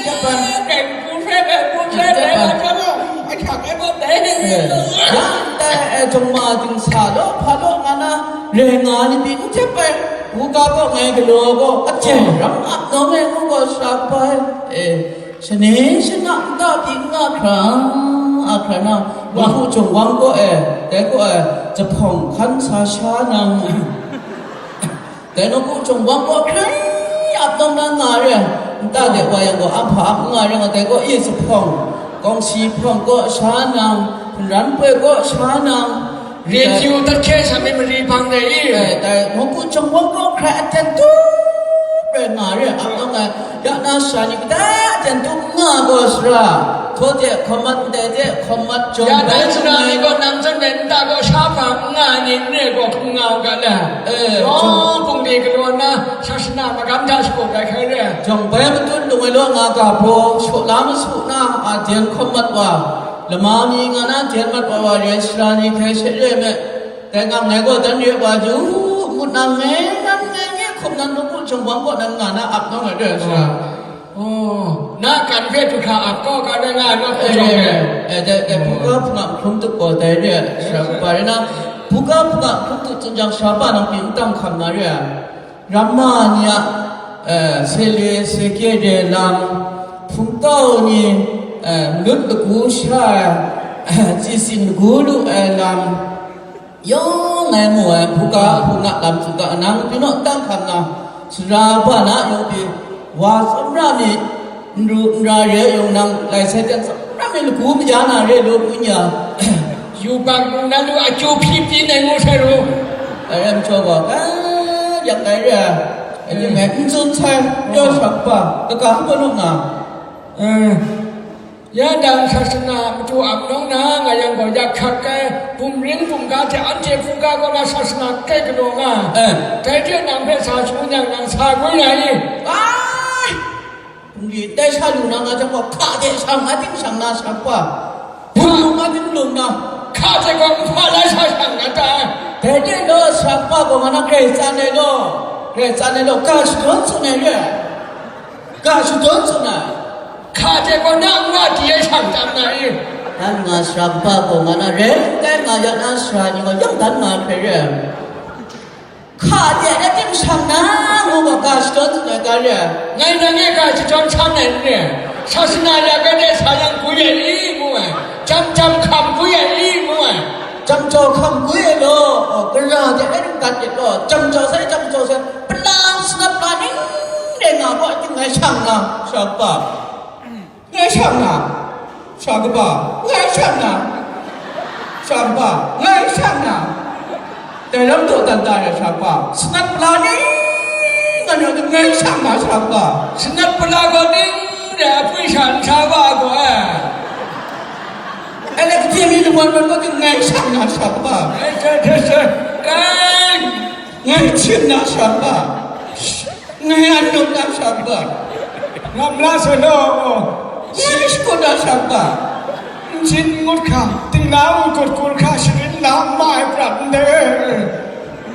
jep ai. Dai hpung hpe, dai hpung hpe, dai hpung hpe, dai hpung hpe, dai hpung hpe. Eh, ya ndai, eh, jawng ma dingsa law, hpa law nga na, re nga ni pyi n jep ai. Buga kaw ngai galaw gaw, ajen ram ap nawng ai ngu gaw sara kaba e. Eh, Shani shana nta pyi n nga hkra, a hkra na, wa hku jawng wang kaw e, dai kaw e, jahpawng hkan sa sha nang, dai nawku jawng wang kaw hkrai ap nawng na nga re, nta de wa yang gaw, ahpa ap n nga re nga, dai kaw e jahpawng, kawngsi hpawng kaw sha nang, hparan poi kaw sha nang, Rinyu dat hkye sha mi mari hpang re i? Eh, dai, mungku jawng wang kaw hkrai aten tu, Nga re, ap nang ai, ya na sara ni kadai hte n tup n nga gaw sara, htaw de hkawm mat, ndai de hkawm mat, jawng Ya bai dai sara ni gaw nang zawn rai nta gaw sha hpa n nga ai ni n re gaw hkum nga u ga le. Eh, Yawng jawng bungli galaw nna, sasana magam hta shagu bai hkrai re. Jawng bai matut lung ai law nga ga hpaw, shaw la masu na, a, den hkawm mat wa, lama mi nga na den mat wa wa re ai sara ni hkrai she re ai me. Dai nga ngai gaw dan re wa ju, ngut na ngai nan ngai nye hkum nan lung jawng bang kaw nan nga na ap nawng ai re ai sara. Oh, na kan hpe du hkra ap kau ga rai nga ai nawk Eh, jawng eh, re. Eh, dai, dai, buga hpunga hkrum tup gaw dai re ai sara kaba rai na, buga hpunga hkrum tup tsun jang sara pa nang pyi n tam hkam na re ai. Ramma ni a, eh, se le, se kye re lam, hpungtau ni, eh, lut lagu sha ai, eh, tsi sin lagu lu ai lam, Yawng ngai mu ai, hpuga hpunga lam htuga nang pyi naw n tam hkam na, sara ba na yawng pyi, wa tsawmra mi, n ru n ra re ai yawng nang, lai sai jan tsawmra mi lagu maya na re law kun ya. Yubak lu na lu akyu hpyi hpyi nai ngu sai ru. Ai ram jaw gaw, a, yak ngai re ai, a, ning ngai n tsun sai, yawng shak ba, kaga hpa nu nga. Eh. Ya dang sasana matu ap nawng na nga yang gaw, yak hkak ai bumring bumga hte anhte hpuga kaw na sasana kai galaw nga. Eh. Dai hte nang hpe sa shangun yang nang sa koi na i? Ai! Bungli tai sha lu na nga jang gaw, hka de shang ating shang na shang pa. Bung lung ating lung na. Hka de gaw nhpa lai sha shang na ta. Dai hte gaw shang pa gaw nga na grai tsan ai law. Grai tsan ai law, ga shadawn tsun ai re. Ga shadawn tsun ai. Hka de gaw na nwa di ai shang tam na i? Dan nga sara kaba gaw nga na rai, n tai nga ya na sara ni gaw yawng dan nga hkrai re ai. Hka de na tim shang na, ngu gaw ga shadawn tsun ai ga re ai. Ngai nang e ga shadawn san ai n re ai. Sasana ya ga de sa yang gwi ai i, ngu ai. Jam jam hkam gwi ai i, ngu ai. Jam jau hkam gwi ai law, gara de ai ring dat de law, jam jau sai, jam jau sai, pala sanap la ning de nga gaw, ating ngai shang na, sara kaba. Ngai shang na, sara kaba, ngai shang na, sara kaba, ngai shang na. Dai lam dawdan da ai sara kaba, sanat pala ni, nga ni ngai shang na, sara kaba. Sanat pala gaw ning re ai pwi sha n sha wa gaw ai. Ai, lek hte mi lungwan man gaw ngai shang na, sara kaba. Ai, ai, ai, ai, ai. Ngai htim na, sara kaba. Ngai a nup na sha kaba, ngam la sa law, ngai shakut na sha kaba, n sin n ngut hkra, ting la u kut kul hkra, sharin la ma ai prat ndai,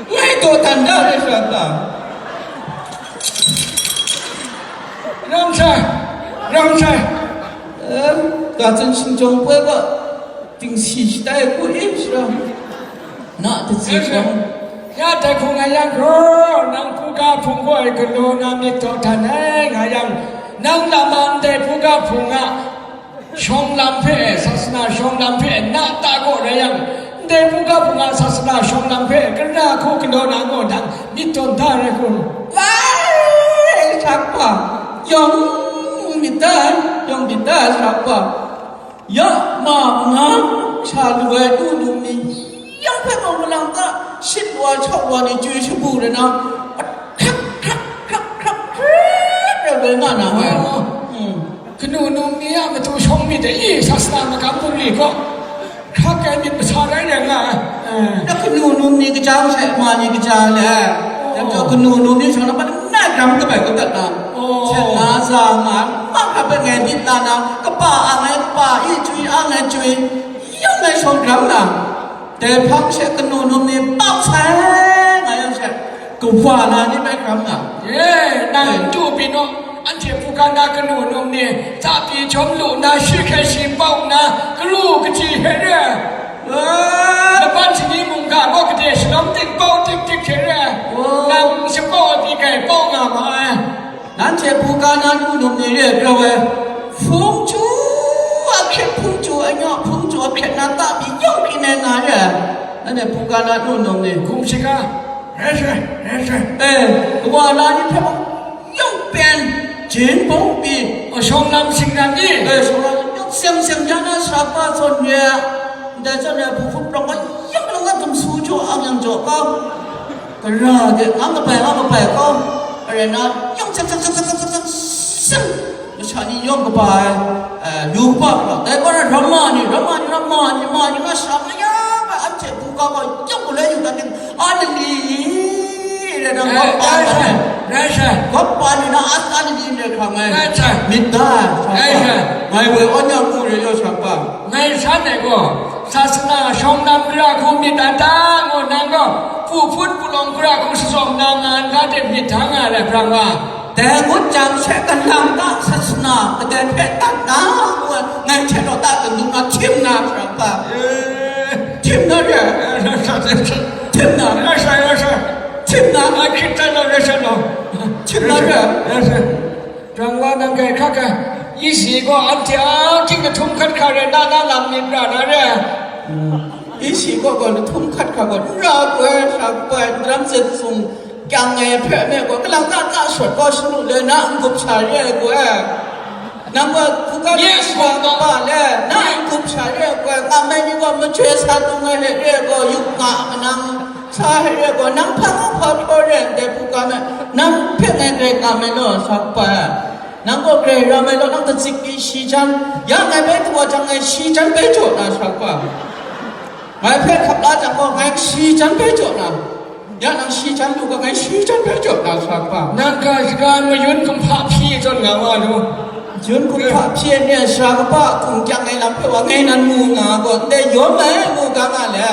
ngai dawdan da ai sha kaba, ram sai, ram sai. Em, ga tsun shingjawng poi ga, Dingsi shatai hku e shara, na datsi shawng. Ya dai hku nga yang gaw, nang hpuga hpung gaw ai galaw na myit daw htan ai nga yang, nang lama ndai hpuga hpung a shawng lam hpe, sasana shawng lam hpe na ta gaw rai yang, ndai hpuga hpung a sasana shawng lam hpe, kara hku galaw na gaw dan myit daw da rai hku. Wai, sha kaba, yawng myit da, yawng myit da, sha kaba. Ya ma nga sha lu ai du lu mi, yang hpe mung malang ta shit wa chau wa ni chyu shabu rai na, hkrak, hkrak, hkrak, hkrak, hkrak, rai bai nga na wai. Oh. Hmm. Kanu num ni a matu shawng myit dai i, sasana magam bungli gaw, hkrak ai myit masa rai rai nga ai. Eh. Ya kanu num ni kaja masha ma ni kaja le. Oh. Ya kanu num ni shawng na, pa na gram kabai kabat na. Oh. Shat na, za nga, ma hkra hpe ngai myit la na, kapa ang ai kapa, i chywi ang ai chywi, yawng ai shawng gram na, dai hpang she kanu num ni pau sai nga yang she, kawa na ni bai gram na. E, nang n du byin naw, anhte hpuga na kanu num ni, tsa pyi jawm lu nna, shi hkrai shi pau nna, karu kachyi hte re ai. Laban shani mungga gaw gade shalawm ting pau tik tik hte re ai. Oh. Nang shapau ai pyi kai pau nga ma ai. Nanhte hpuga na nu num ni re ai grau ai, hpung chyu a hkrit, hpung chyu a nyaw, hpung chyu a hkrit na ta pyi yawng hkrit ai nga re ai, nanhte hpuga na nu num ni. Hkum shaga, rai sai, rai sai. E, kawa na ni hpe mung yawng pen, jin bawng pyi. O, shawng lam sing lam ni? E, shawng lam yawng seng seng ja na sara kaba zawn re ai, ndai zawn re ai hpu hpun prawng gaw yawng malawng a dum su jaw ang yang jaw kau. Tara de, ang kabai, ang kabai kau, are na, yawng Masha ni yawng kaba ai, eh, yu kaba gaw, dai gaw ram ma ni, ram ma ni, ram ma ni, ma ni, nga shang na ya, anhte buga gaw yawng gaw lai yu dat ting, a nali, re na, eh, gawp pa rai na, sai, rai sai. Gawp pa ni na, a sa nali re hkra ngai. Rai sai. Myit da, rai sai. Ngai woi awn yang mu re yaw shang pa. Ngai san ai gaw, sasana shawng lam gara hku myit dan ta ngu nang gaw, pu hput pu lawng gara hku shatsawm na nga n ga de myit da nga ai, brang wa. Dai ngut jang she, kalang ta sasana kadai hpe dat na ngu ai, ngai hte rau ta kadung na htim na, brang wa. Eh. Htim na re. Htim na. Rai sai, rai sai. Htim na. Ai hkrit tai law, rai sai law. Htim na re. Rai sai. Brang wa nang kai hkrak ai, isi gaw anhte a hkying lahtum hkat hkra rai na, na lam myit ra na re. Isi gaw gaw lahtum hkat hkra gaw n ra ai, hkra ai, ndaram zet sung kyang ai hpe me gaw, kalang ta ta shawt gaw shanu le na n-gup sha re ai gaw, nang gaw hku ga Yes, shwa kaba le na n-gup sha re ai gaw, nga mai ni gaw majoi sa tung ai hte re ai gaw, yup nga a nang. Sa hte re gaw, nang hpa nga hpa hpraw re ai ndai hku ga me, nang hpe ngai grai nga me law, sa kaba e. Nang gaw grai ra me law, nang datsit pyi shi jan, ya ngai bai du wa jang, ngai shi jan bai jaw na, sa kaba. Ngai hpe hkap la jang gaw, ngai shi jan bai jaw na. Ya nang shi jan du ga, ngai shi jan bai jaw na, sa kaba. Nang ga shaga mayun kumhpa hpyi zawn nga wa lu. Mayun kumhpa hpyi ai ni a sara kaba hkum kyang ai lam hpe wa ngai nan mu nga gaw, ndai yawm ai mu ga nga le.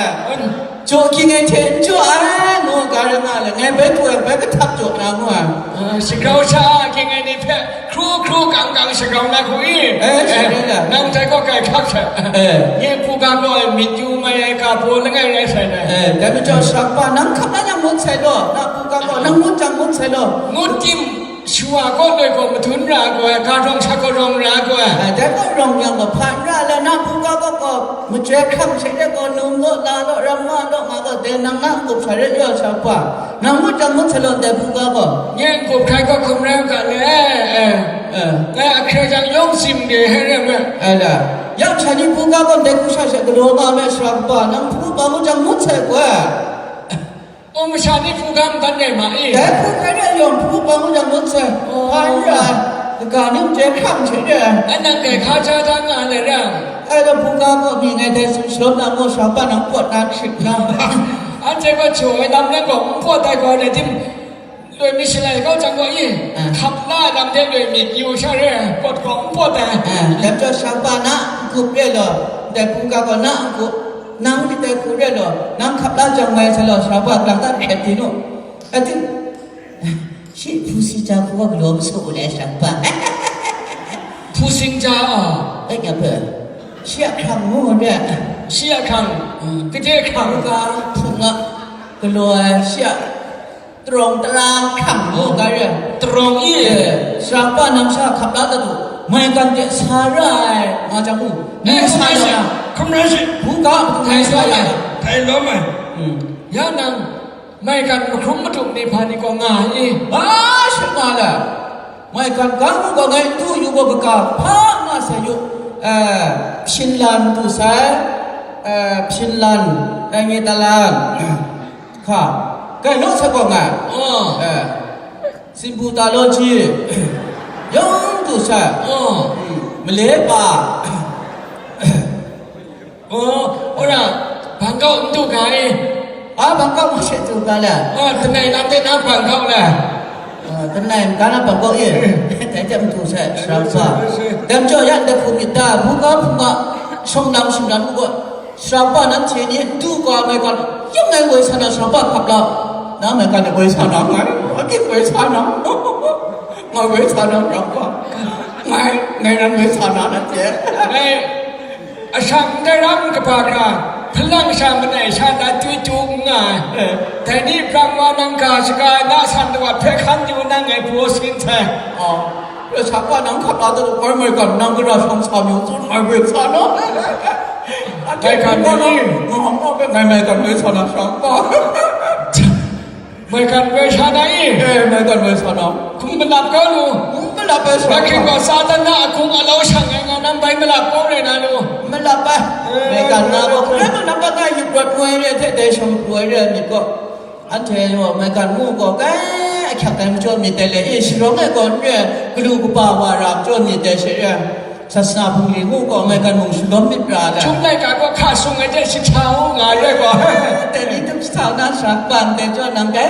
Jaw ging ai hte n jaw ai, ngu ga rai nga le, ngai bai pru ai, bai kahtap jaw na ngu ai. Ah, shagrau sha a ging ai ni hpe hkru hkru kang kang shagrau na hku i? Eh, shagrau na. Nang dai gaw kai hkap sai. Eh. Nye hpu ga gaw ai myit yu mai ai ga baw langai rai sai dai. Eh, dai majaw, sara kaba nang hkap na yang ngut sai law, na hpu ga gaw nang ngut jang ngut sai law. Ngut tim Shawa kaw loi gaw madun ra ai gaw, ga rawng sha gaw rawng ra ai gaw. Dai gaw rawng yang gaw hpa n ra ai, na hpu ga gaw gaw, majoi hkrang hte de gaw, num law, la law, ram wa law, nga gaw, dai nang na n-gup sha re yaw sha hpa, nang ngut jang ngut sai law, dai hpu ga gaw. Nye n-gup hkrai gaw hkum rai u ga le, eh. Eh. Ngai a hkre jang yawng tsim de, he re me. Ai la, yang sha ni hpu ga gaw, dai hku sha she galaw nga me, sara kaba, nang hpu ba ngut jang ngut sai gaw. Um, masha ni hpu ga madat rai ma i? Dai hku hkrai de yawng hpu bang u jang ngut sai, Oh. hpa n ra ai, kaga ni n chye hkam hte de. Anang dai hka ja da nga ai lam. Ai gaw hpu ga gaw mi ngai dai tsun shalawm na gaw, sara kaba nang pawt na hkrit na. Anhte gaw jaw ai lam rai gaw, n pawt ai gaw, rai tim, loi myit shalai kau jang gaw i, Ah. hkap la ai lam de loi myit yu sha re, pawt gaw n pawt ai. Ah, dai majaw sara kaba na n-gup re law, dai hpu ga gaw na n-gup. Nang myit dai hku re law, nang hkap la jang mai sai law, sara kaba, galang ta hkret di nu. Ating, shi hpu si ja hku wa galaw masu u le, sara kaba. Hpu sing ja a? Ai, nga pe. Shi a hkrang ngu re. Shi a hkrang? Mm. Gade hkrang? Hpu ga, hpu ga, galaw ai, shi a Tarawng tara hkrang gaw ga re. Tarawng i? Eh, sara kaba nang sha hkap la dat u, maigan de sa ra ai, nga jang u, nang Eh, sa hkrum rai ya. Shi, hkrum rai shi. Hpu ga, hpu ga, Dai sa lawm ya. Ai, dai lawm ai. Hmm. Ya nang, maigan mahkrum madum ni hpa ni gaw nga ai i? Ah, shi nga le. Maigan ga mu gaw ngai n du yu gaw kaga hpa nga sai yu. Eh, Finland du sai, eh, Finland, eh, Netherland. Hka, kai naw sai gaw ngai. Oh. Eh, Simbu ta law ji, yawng du sai. Oh. Hmm, Malay pa. Oh, ora, Bangkok n du ga i? Ah, Bangkok ma she du ga le. Oh, Tanai lam de na Bangkok le. Ah, Tanai n ga na Bangkok i. Dai de n du sai, sara kaba. Dai majaw ya ndai hku myit da, hpu ga hpu ga, shawng lam shing lam u gaw. Sara kaba nanhte ni n du ga ai maigan, yawng ngai woi sa na, sara kaba hkap la, na maigan e woi sa na, ngai, akyit woi sa na, ngai woi sa na, sara kaba, ngai, ngai nan woi sa na, nanhte. Ngai, ashang ndai ram kaba hkra, hpalang sha manai sha na tui tu n nga ai. Eh. Dai ni brang wa nang ga shaga ai na san dawa hpe hkan yu nang ngai baw sin sai. Oh. Sara kaba nang hkap la dat u, ngai maigan nang gara shawng sa mi u tsun, ngai woi sa na. Maigan ni? Nga, nga, ngai maigan woi sa na, sara kaba. Maigan woi sa na i? Eh, maigan woi sa na. Hkum malap kau lu. Hkum malap ai sara kaba. Lakhing gaw Satan na a hkung a lau shang ai nga, nang bai malap kau rai na lu. Malap ai. Eh, maigan na gaw, malap ai. Hkrai malap ai, ngai yup rawt woi re hte dai shawng pru ai re ai myit gaw. Anhte yawng maigan ngu gaw, kai, hkyak ai majaw myit dai le, e, sharawng ai gaw n re ai, galu kaba wa ra majaw myit dai she re ai, sasana hpung ling u gaw, maigan mung shalawm myit ra le. Chyum laika gaw hka sung ai hte shahta u nga re gaw. Dai ni tup sahta u na, sara kaba ndai jaw, nang dai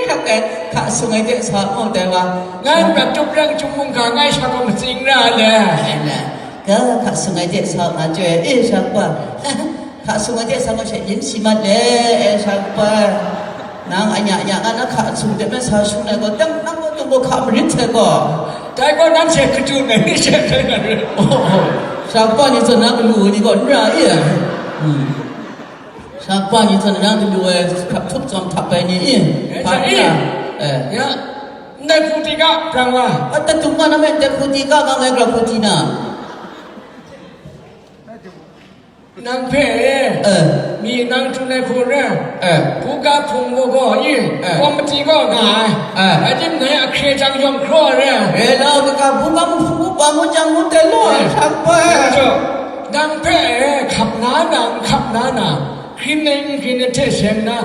hkrak ai hka sung ai hte sa mu dai wa. Ngai prat tup rang chyum mungga ngai sha gaw matsing ra le. Ai le, ga hka sung ai hte sa u nga joi, e, sara kaba. Hka sung ai hte sa gaw she yin si mat le, e, sara kaba. Nang anya anya nga na hka sung hte me sa shun ai gaw, dang nang gaw tung gaw hka marit sai gaw. Dai gaw nang she hkachyu ai ni she hkrai na re. Oh, oh. Sara kaba ni zawn na galu ni gaw n ra i ai. Hmm. Sara kaba ni zawn na galu ai hkrap htup tsawm htap ai ni i. Eh, hpa sa i. N ra. Eh. Ya. Ndai hku ti ga, brang wa. A, tatum ga na me, ndai hku ti ga, ga ngai gra hku ti na. Nang hpe e, eh, mi nang tsun ai hku re, eh, buga hpung gaw gaw i, eh, komiti gaw nga ai, eh, rai timung, ngai a hkre jang yawng hkraw ai re. E la, kaga buga hpung gaw pa ngut jang ngut ai law, eh, sara kaba. Nang hpe e, hkap na na, n hkap na na, hkrin ai n hkrin ai hte seng na,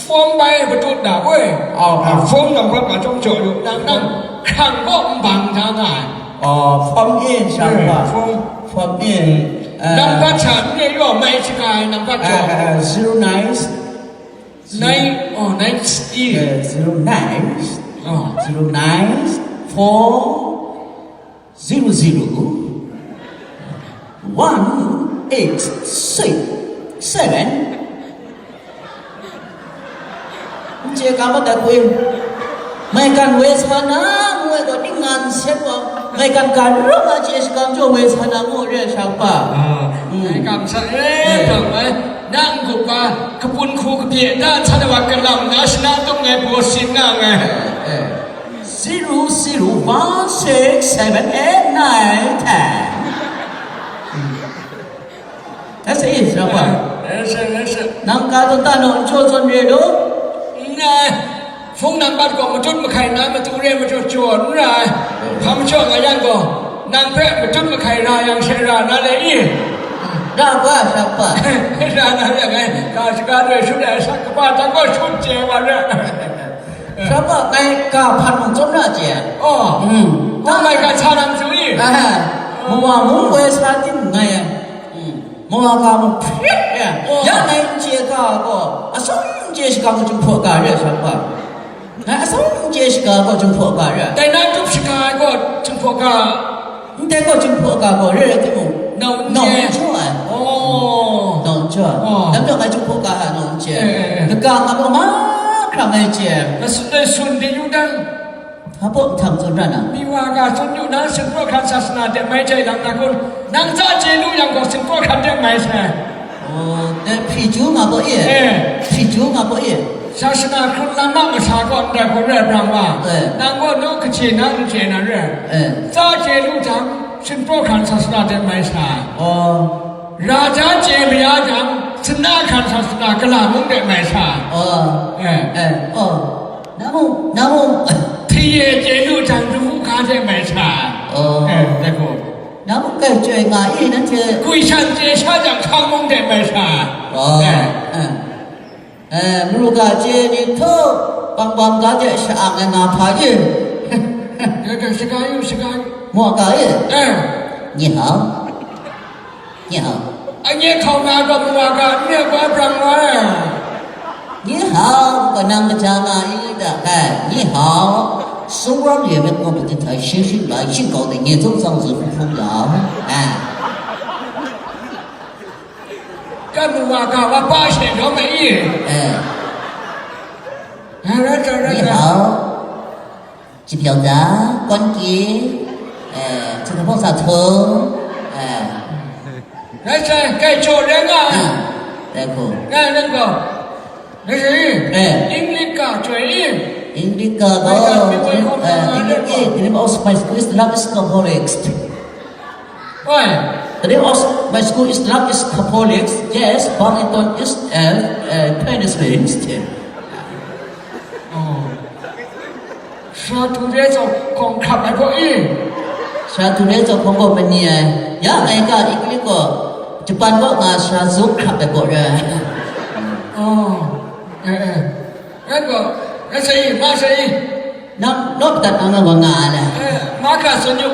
fawm bai patut na, oi. Au, au. Fawm nang hpe ma chyawm jaw yu, nang nang hkrang gaw n bang da nga ai. Oh, form in, sara kaba. Eh, form. Form in. Eh, nambat hta n re yaw mai shaga ai nambat hta. Eh, eh, zero nine. Nine, oh, nine sixty. Eh, zero nine. Oh. Zero nine four zero zero one eight six seven. N chye ga ma dat we. Maigan woi sa na, ngu ai gaw, ning nga n seng gaw, maigan ga rawng a chye shaga majaw woi sa na, ngu re, sara kaba. Ah, mm. Ngai kamsham e, eh, dang ai, nang gup ga, kapun hku kapye, da htan wa kalam na, shana tum ngai baw sin nga ngai. Eh, eh. Zero zero one six seven eight nine ten. That's it, sara kaba. Yes, sir, yes, sir. Nang ga tsun ta naw, n jaw zawn re law? N rai. Hpung nambat gaw matut mahkai na matu re majaw jaw n rai. Hpa majaw nga yang gaw, nang hpe matut mahkai ra yang she ra na le i? Ra ga, sara kaba. Ra na re ngai, ga shaga doi shut ai, sara kaba hta gaw shut chye wa re. Sara kaba, ngai ga hpan mung chyawm ra chye ai. Oh. Hmm. Nang ngai ga sa na matu i? Ah, mawa mung woi sa tim ngai ai. Hmm. Mawa ga mung hpret ya. Oh. Ya ngai n chye ga gaw, atsawm n chye shaga gaw Jinghpaw ga re, sara kaba. Ngai atsawm n chye shaga gaw Jinghpaw ga re. Dai na tup shaga ai gaw Jinghpaw ga. Ndai gaw Jinghpaw ga gaw re ai timung, nau n chye. Nau n chye ai. Oh. Nau n chye ai. Oh. Dai majaw ngai Jinghpaw ga hta nau n chye ai. Eh, eh, eh. Kaga nga gaw mahkra ngai chye ai. Masun dai sun di yu dang. Hpa baw nhtang tsun ra na. Mi wa ga tsun yu na, sinpraw hkran sasana de mai jai lam na kun, nang tsa chye lu yang gaw sinpraw hkran de mai sai. Oh, dai hpyi chyu nga baw e. Eh. Hpyi chyu nga baw e. Sasana hkrun lam a masa gaw ndai gaw rai brang wa. Eh. Nang gaw naw kaji na n chye na re. Eh. Tsa chye lu jang, sinpraw hkran sasana de mai sai. Oh. Raja chye maya jang, sana hkran sasana kala mung de mai sai. Oh. Eh. Eh. Oh. Nang mung, nang mung. Hti ye chye lu jang, ruhu hka de mai sai. Oh. Eh, dai gaw. Nang mung kai chyoi nga i, nanhte. Gwi shan chye sha jang, hkang mung de mai sai. Oh. Eh. Eh. Eh, mru ga chye ni htaw, bang bang ga de sha-ang ai nga hpa i. Ga ga shaga yu, shaga yu. Mawa ga i. Eh. Ni hao. Ni hao. Anye hkau na ga mawa ga, nye ga brang wa. Ni hao, kanang kaja nga i da kai. Ni hao. 松软也没过不得太，学生来，兴高的年终奖是不同样。哎。 Kan mawa ga wa pa she daw mai i? Eh. Rai, rai, rai, rai. 你好，机票站，关机，呃，这个报啥车？哎。 Rai sai, kai jaw rai nga. Ah, rai ko. Rai, rai ko. Rai sai. Eh. English ga joi i? English ga, eh, English, the name of my school is Love is Catholics. Oi. The name of my school is Love is Catholics. Yes, Barlington is, uh, uh, Penance Range. Oh. Sara htu re zaw hkawng hkrap ai gaw i? Sara htu re zaw hkawng gaw mani ai. Ya ngai ga English gaw, Japan kaw nga sara zung hkrap ai gaw re ai. Oh. Eh, eh. Rai gaw, rai sai i, ma sai i. Nawp, nawp dat na nga wa nga ai le. Eh, Mark a tsun yu,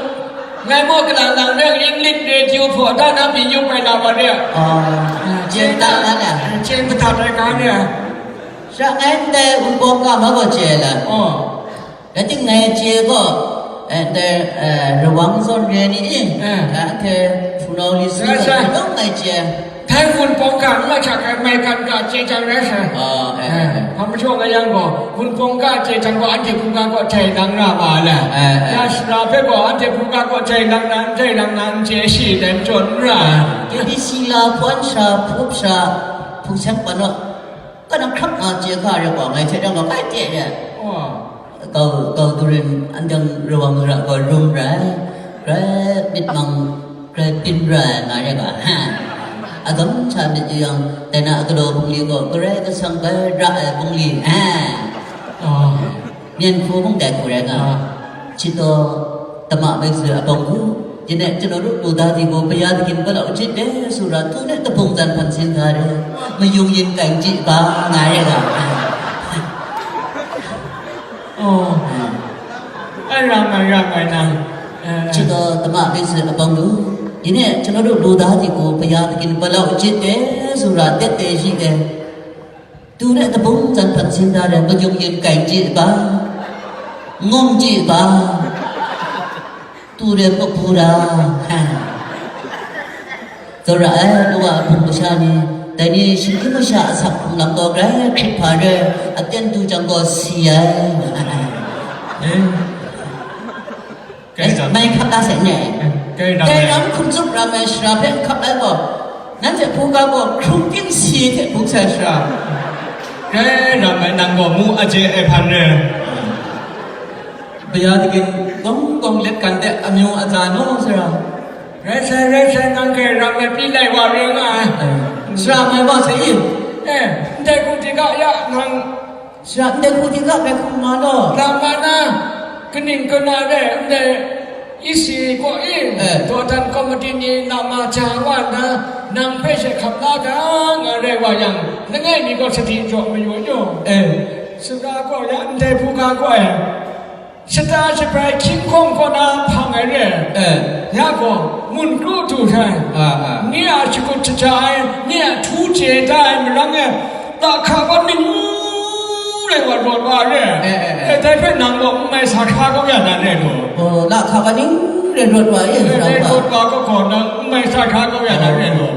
ngai maw kalang lang ring English radio hpaw da na pyi yu bai la wa re. Oh, jen dat na le. Jen padat ai ga re. Sha ngai ndai wunpawng ga ma gaw chye ai le. Oh. Rai timung ngai chye gaw, eh, ndai, eh, Rawang zawn re ni, eh, anhte hpunau li si Rai zawn sai. Dawng ngai chye. Dai wunpawng ga n mat hkra, maigan ga chye jang rai sai. Ah, eh, eh, eh. Hpa majaw nga yang gaw, wunpawng ga chye jang gaw, anhte hpung ga gaw jai lang ra ma ai le. Eh, eh. Ya sara hpe gaw, anhte hpung ga gaw jai lang na, n jai lang na, n chye shi dai majaw n ra. K B C la, hpawn sha, hpup sha, hpung seng pan wa, ka na hkrap nga chye hka re gaw, ngai hte rang gaw, kai te re. Oh. Kau, kau turin andang Rawang ra gaw rum rai, rai myit mang grai byin rai nga re ga, ha. Agam hta myit yu yang, dai na a galaw bungli gaw, Karai Kasang bai ra ai bungli, ha. Oh. Myen hku mung dai hku rai nga. Ah. Chit taw, tama bai zwe a bawng u, yin e, chanaw ru lu da di gaw, paya dakin palau jit de, sura tu ne, tapung zan hpan sin ga re, mayung yin kai ji ba, nga re ga. Oh. Ai, ram ai, ram ai nang. Eh, eh. Chit taw, tama bai zwe a bawng u, yin e, chanaw ru lu da di gaw, paya dakin palau jit de, sura tet de shi de. Tu re tapung zan hpan sin da re, mayung yin kai ji ba, ngawm ji ba, tu re mapu ra, ha. Tsawra ai, kawa a hpung masha ni, dai ni shinggyim masha a sak hpung lam gaw grai hkrit hpa re, aten du jang gaw si ai. Eh. Kai ram. Mai hkap la sai ne. Kai ram. Kai ram hkum tsup ram ai sara hpe n hkap ai gaw, nanhte hpung ga gaw hkrung ting si hte hpung sai sara. Kai ram ai nang gaw mu a je ai hpan re. Baya dakin kawng kawng let kan de amyu a za naw sara. Rai sai, rai sai, nang kai ram ai pyi lai wa re nga ai. Eh. Sara mai wa sai i. Eh, ndai hku di ga ya nang Sara ndai hku di ga bai hkum nga law. Lam ma na, kaning kana re ndai isi gaw e, eh, dawdan komiti ni lam ma ja wa nna, nang hpe she hkap la ga, nga rai wa yang, langai mi gaw sadi jaw mayu yu. Eh. Sara gaw ya ndai hpu ga gaw e. Shata shabrai hkying hkawng kaw na hpang ai re. Eh. Ya gaw, mun kru du sai. Ah, ah. Nye a shakut shaja ai, nye a htu chye da ai marang e, lahka wa ning rai wa rawt wa re. Eh, eh, eh. Eh, dai hpe nang gaw n mai sa hkra kau ya na re lu. Oh, lahka wa ning rai rawt wa e, eh, rawt wa kau gaw nang n mai sa hkra kau ya na re lu.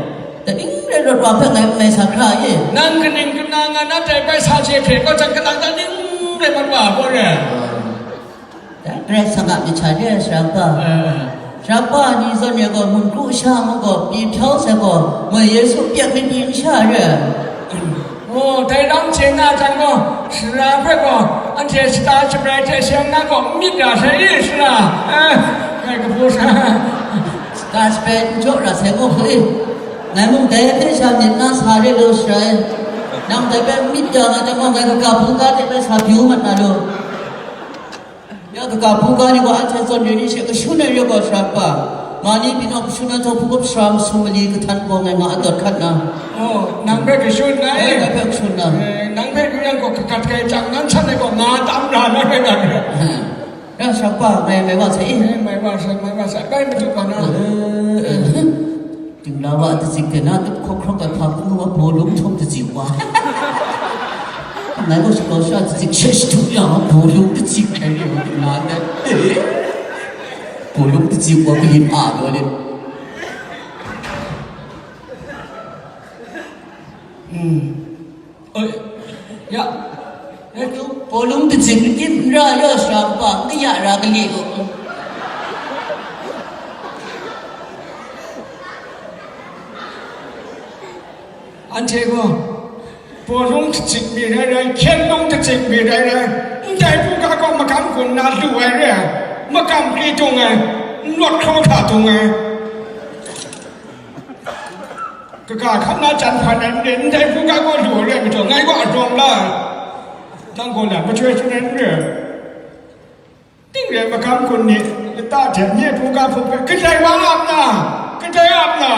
Dai ning rai rawt wa hpe ngai n mai sa hkra e. Nang kaning kana nga na dai bai sa hte hte kau jang, kalang ta ning rai mat wa gaw re. Oh. Dai Karai Kasang a myit hta re ai sara kaba. Eh, eh. Sara kaba ni zawn e gaw, mun kru sha ngu gaw, pyi hpyaw sai gaw, moi Yesu pyak myit pyi n sha re ai. Oh, dai lam chye na jang gaw, sara hpe gaw, anhte shata shabrai hte seng na gaw, n myit ra sai i, sara? Eh, ngai kabu sa. Shata shabrai n jaw ra sai gaw, hpe, ngai mung dai hpe sha myit na sa re law, sara e. Nang dai hpe n myit ya nga jang gaw, ngai kaga hpungga hte bai sa byu mat na law. Ya kaga hpungga ni gaw anhte zawn re ni she kashun ai re gaw sara kaba, ma ni pyi naw kashun ai htawhpu gaw sara masum mali kahtan gaw ngai nga a dawt hkat na. Oh, nang hpe kashun ai? Eh, ngai hpe kashun na. Eh, nang hpe yu yang gaw kagat kai jang, nang htan ai gaw nga tam ra na rai nga re. Ya sara kaba, ngai mai wa sai i. Eh, mai wa sai, mai wa sai, bai madu ga na. Eh, eh. Dingla wa a tatsim hte na tup hkawk hkawk ai hpa hkungga wa bawlung htawk tatsim wa. Ngai gaw shakau sha tatsim she shatup ya nga bawlung tatsim ai re wa dingla ndai. Eh? Bawlung tatsim wa kalim a taw let. Hmm. Oi, ya, ya tu, bawlung tatsim n ra yaw sara kaba, n kaya ra kali u. Anhte gaw, bawlung tatsim mi rai rai, hkyen lung tatsim mi rai rai, ndai hpungga gaw magam gun na lu ai re ai, magam kri dung ai, n rawt hkraw hta dung ai. Kaga hkan na jan hpan ai n re, ndai hpungga gaw lu ai rai majaw, ngai gaw arawng la ai. Nang gaw na, majoi hte n re. Ting re magam gun ni, lata hte nye hpungga hpung hpe, kadai wa ap na, kadai ap na.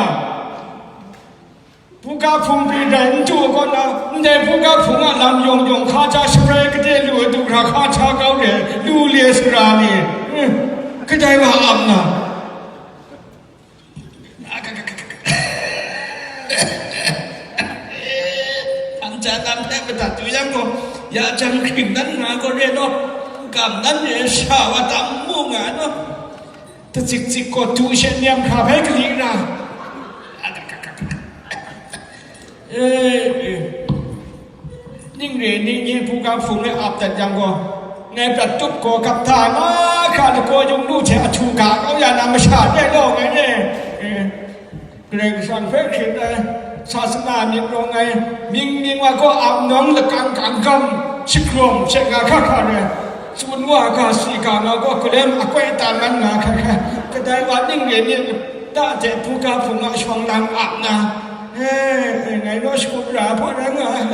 Hpungga hpung pyi dai n du ai kaw na, ndai hpungga hpung a lam yawng yawng hka hta shabrai kade lu ai du hkra hka hta kau re, lu ra ni, eh, kadai wa ap na. Kamcha lam hpe madat tu yang gaw, ya jang hkring dan nga gaw re law, kam dan re sha wa tam mu nga law, tacik cik gaw du she nem hkra hpe kali ra. Eh, eh. Ning re ni, ni hpu ga hpung e ap dat yang gaw, ngai prat tup gaw, kap hta na hkra lagaw yung lu hte ahtu ga kau ya na masha re law ngai e. Eh, Karai Kasang hpe hkrit ai, sasana myit rawng ai, mying mying wa gaw ap nawng lakang kang gam, shagrawng she nga hkra hkra re, tsun wa ga si ga nga gaw, kalem akoi tan man nga hkra hkra, kadai wa ning re ni, ta hte hpu ga hpung a shawng lang ap na, eh, ngai naw shakut ra hpaw rai nga ai.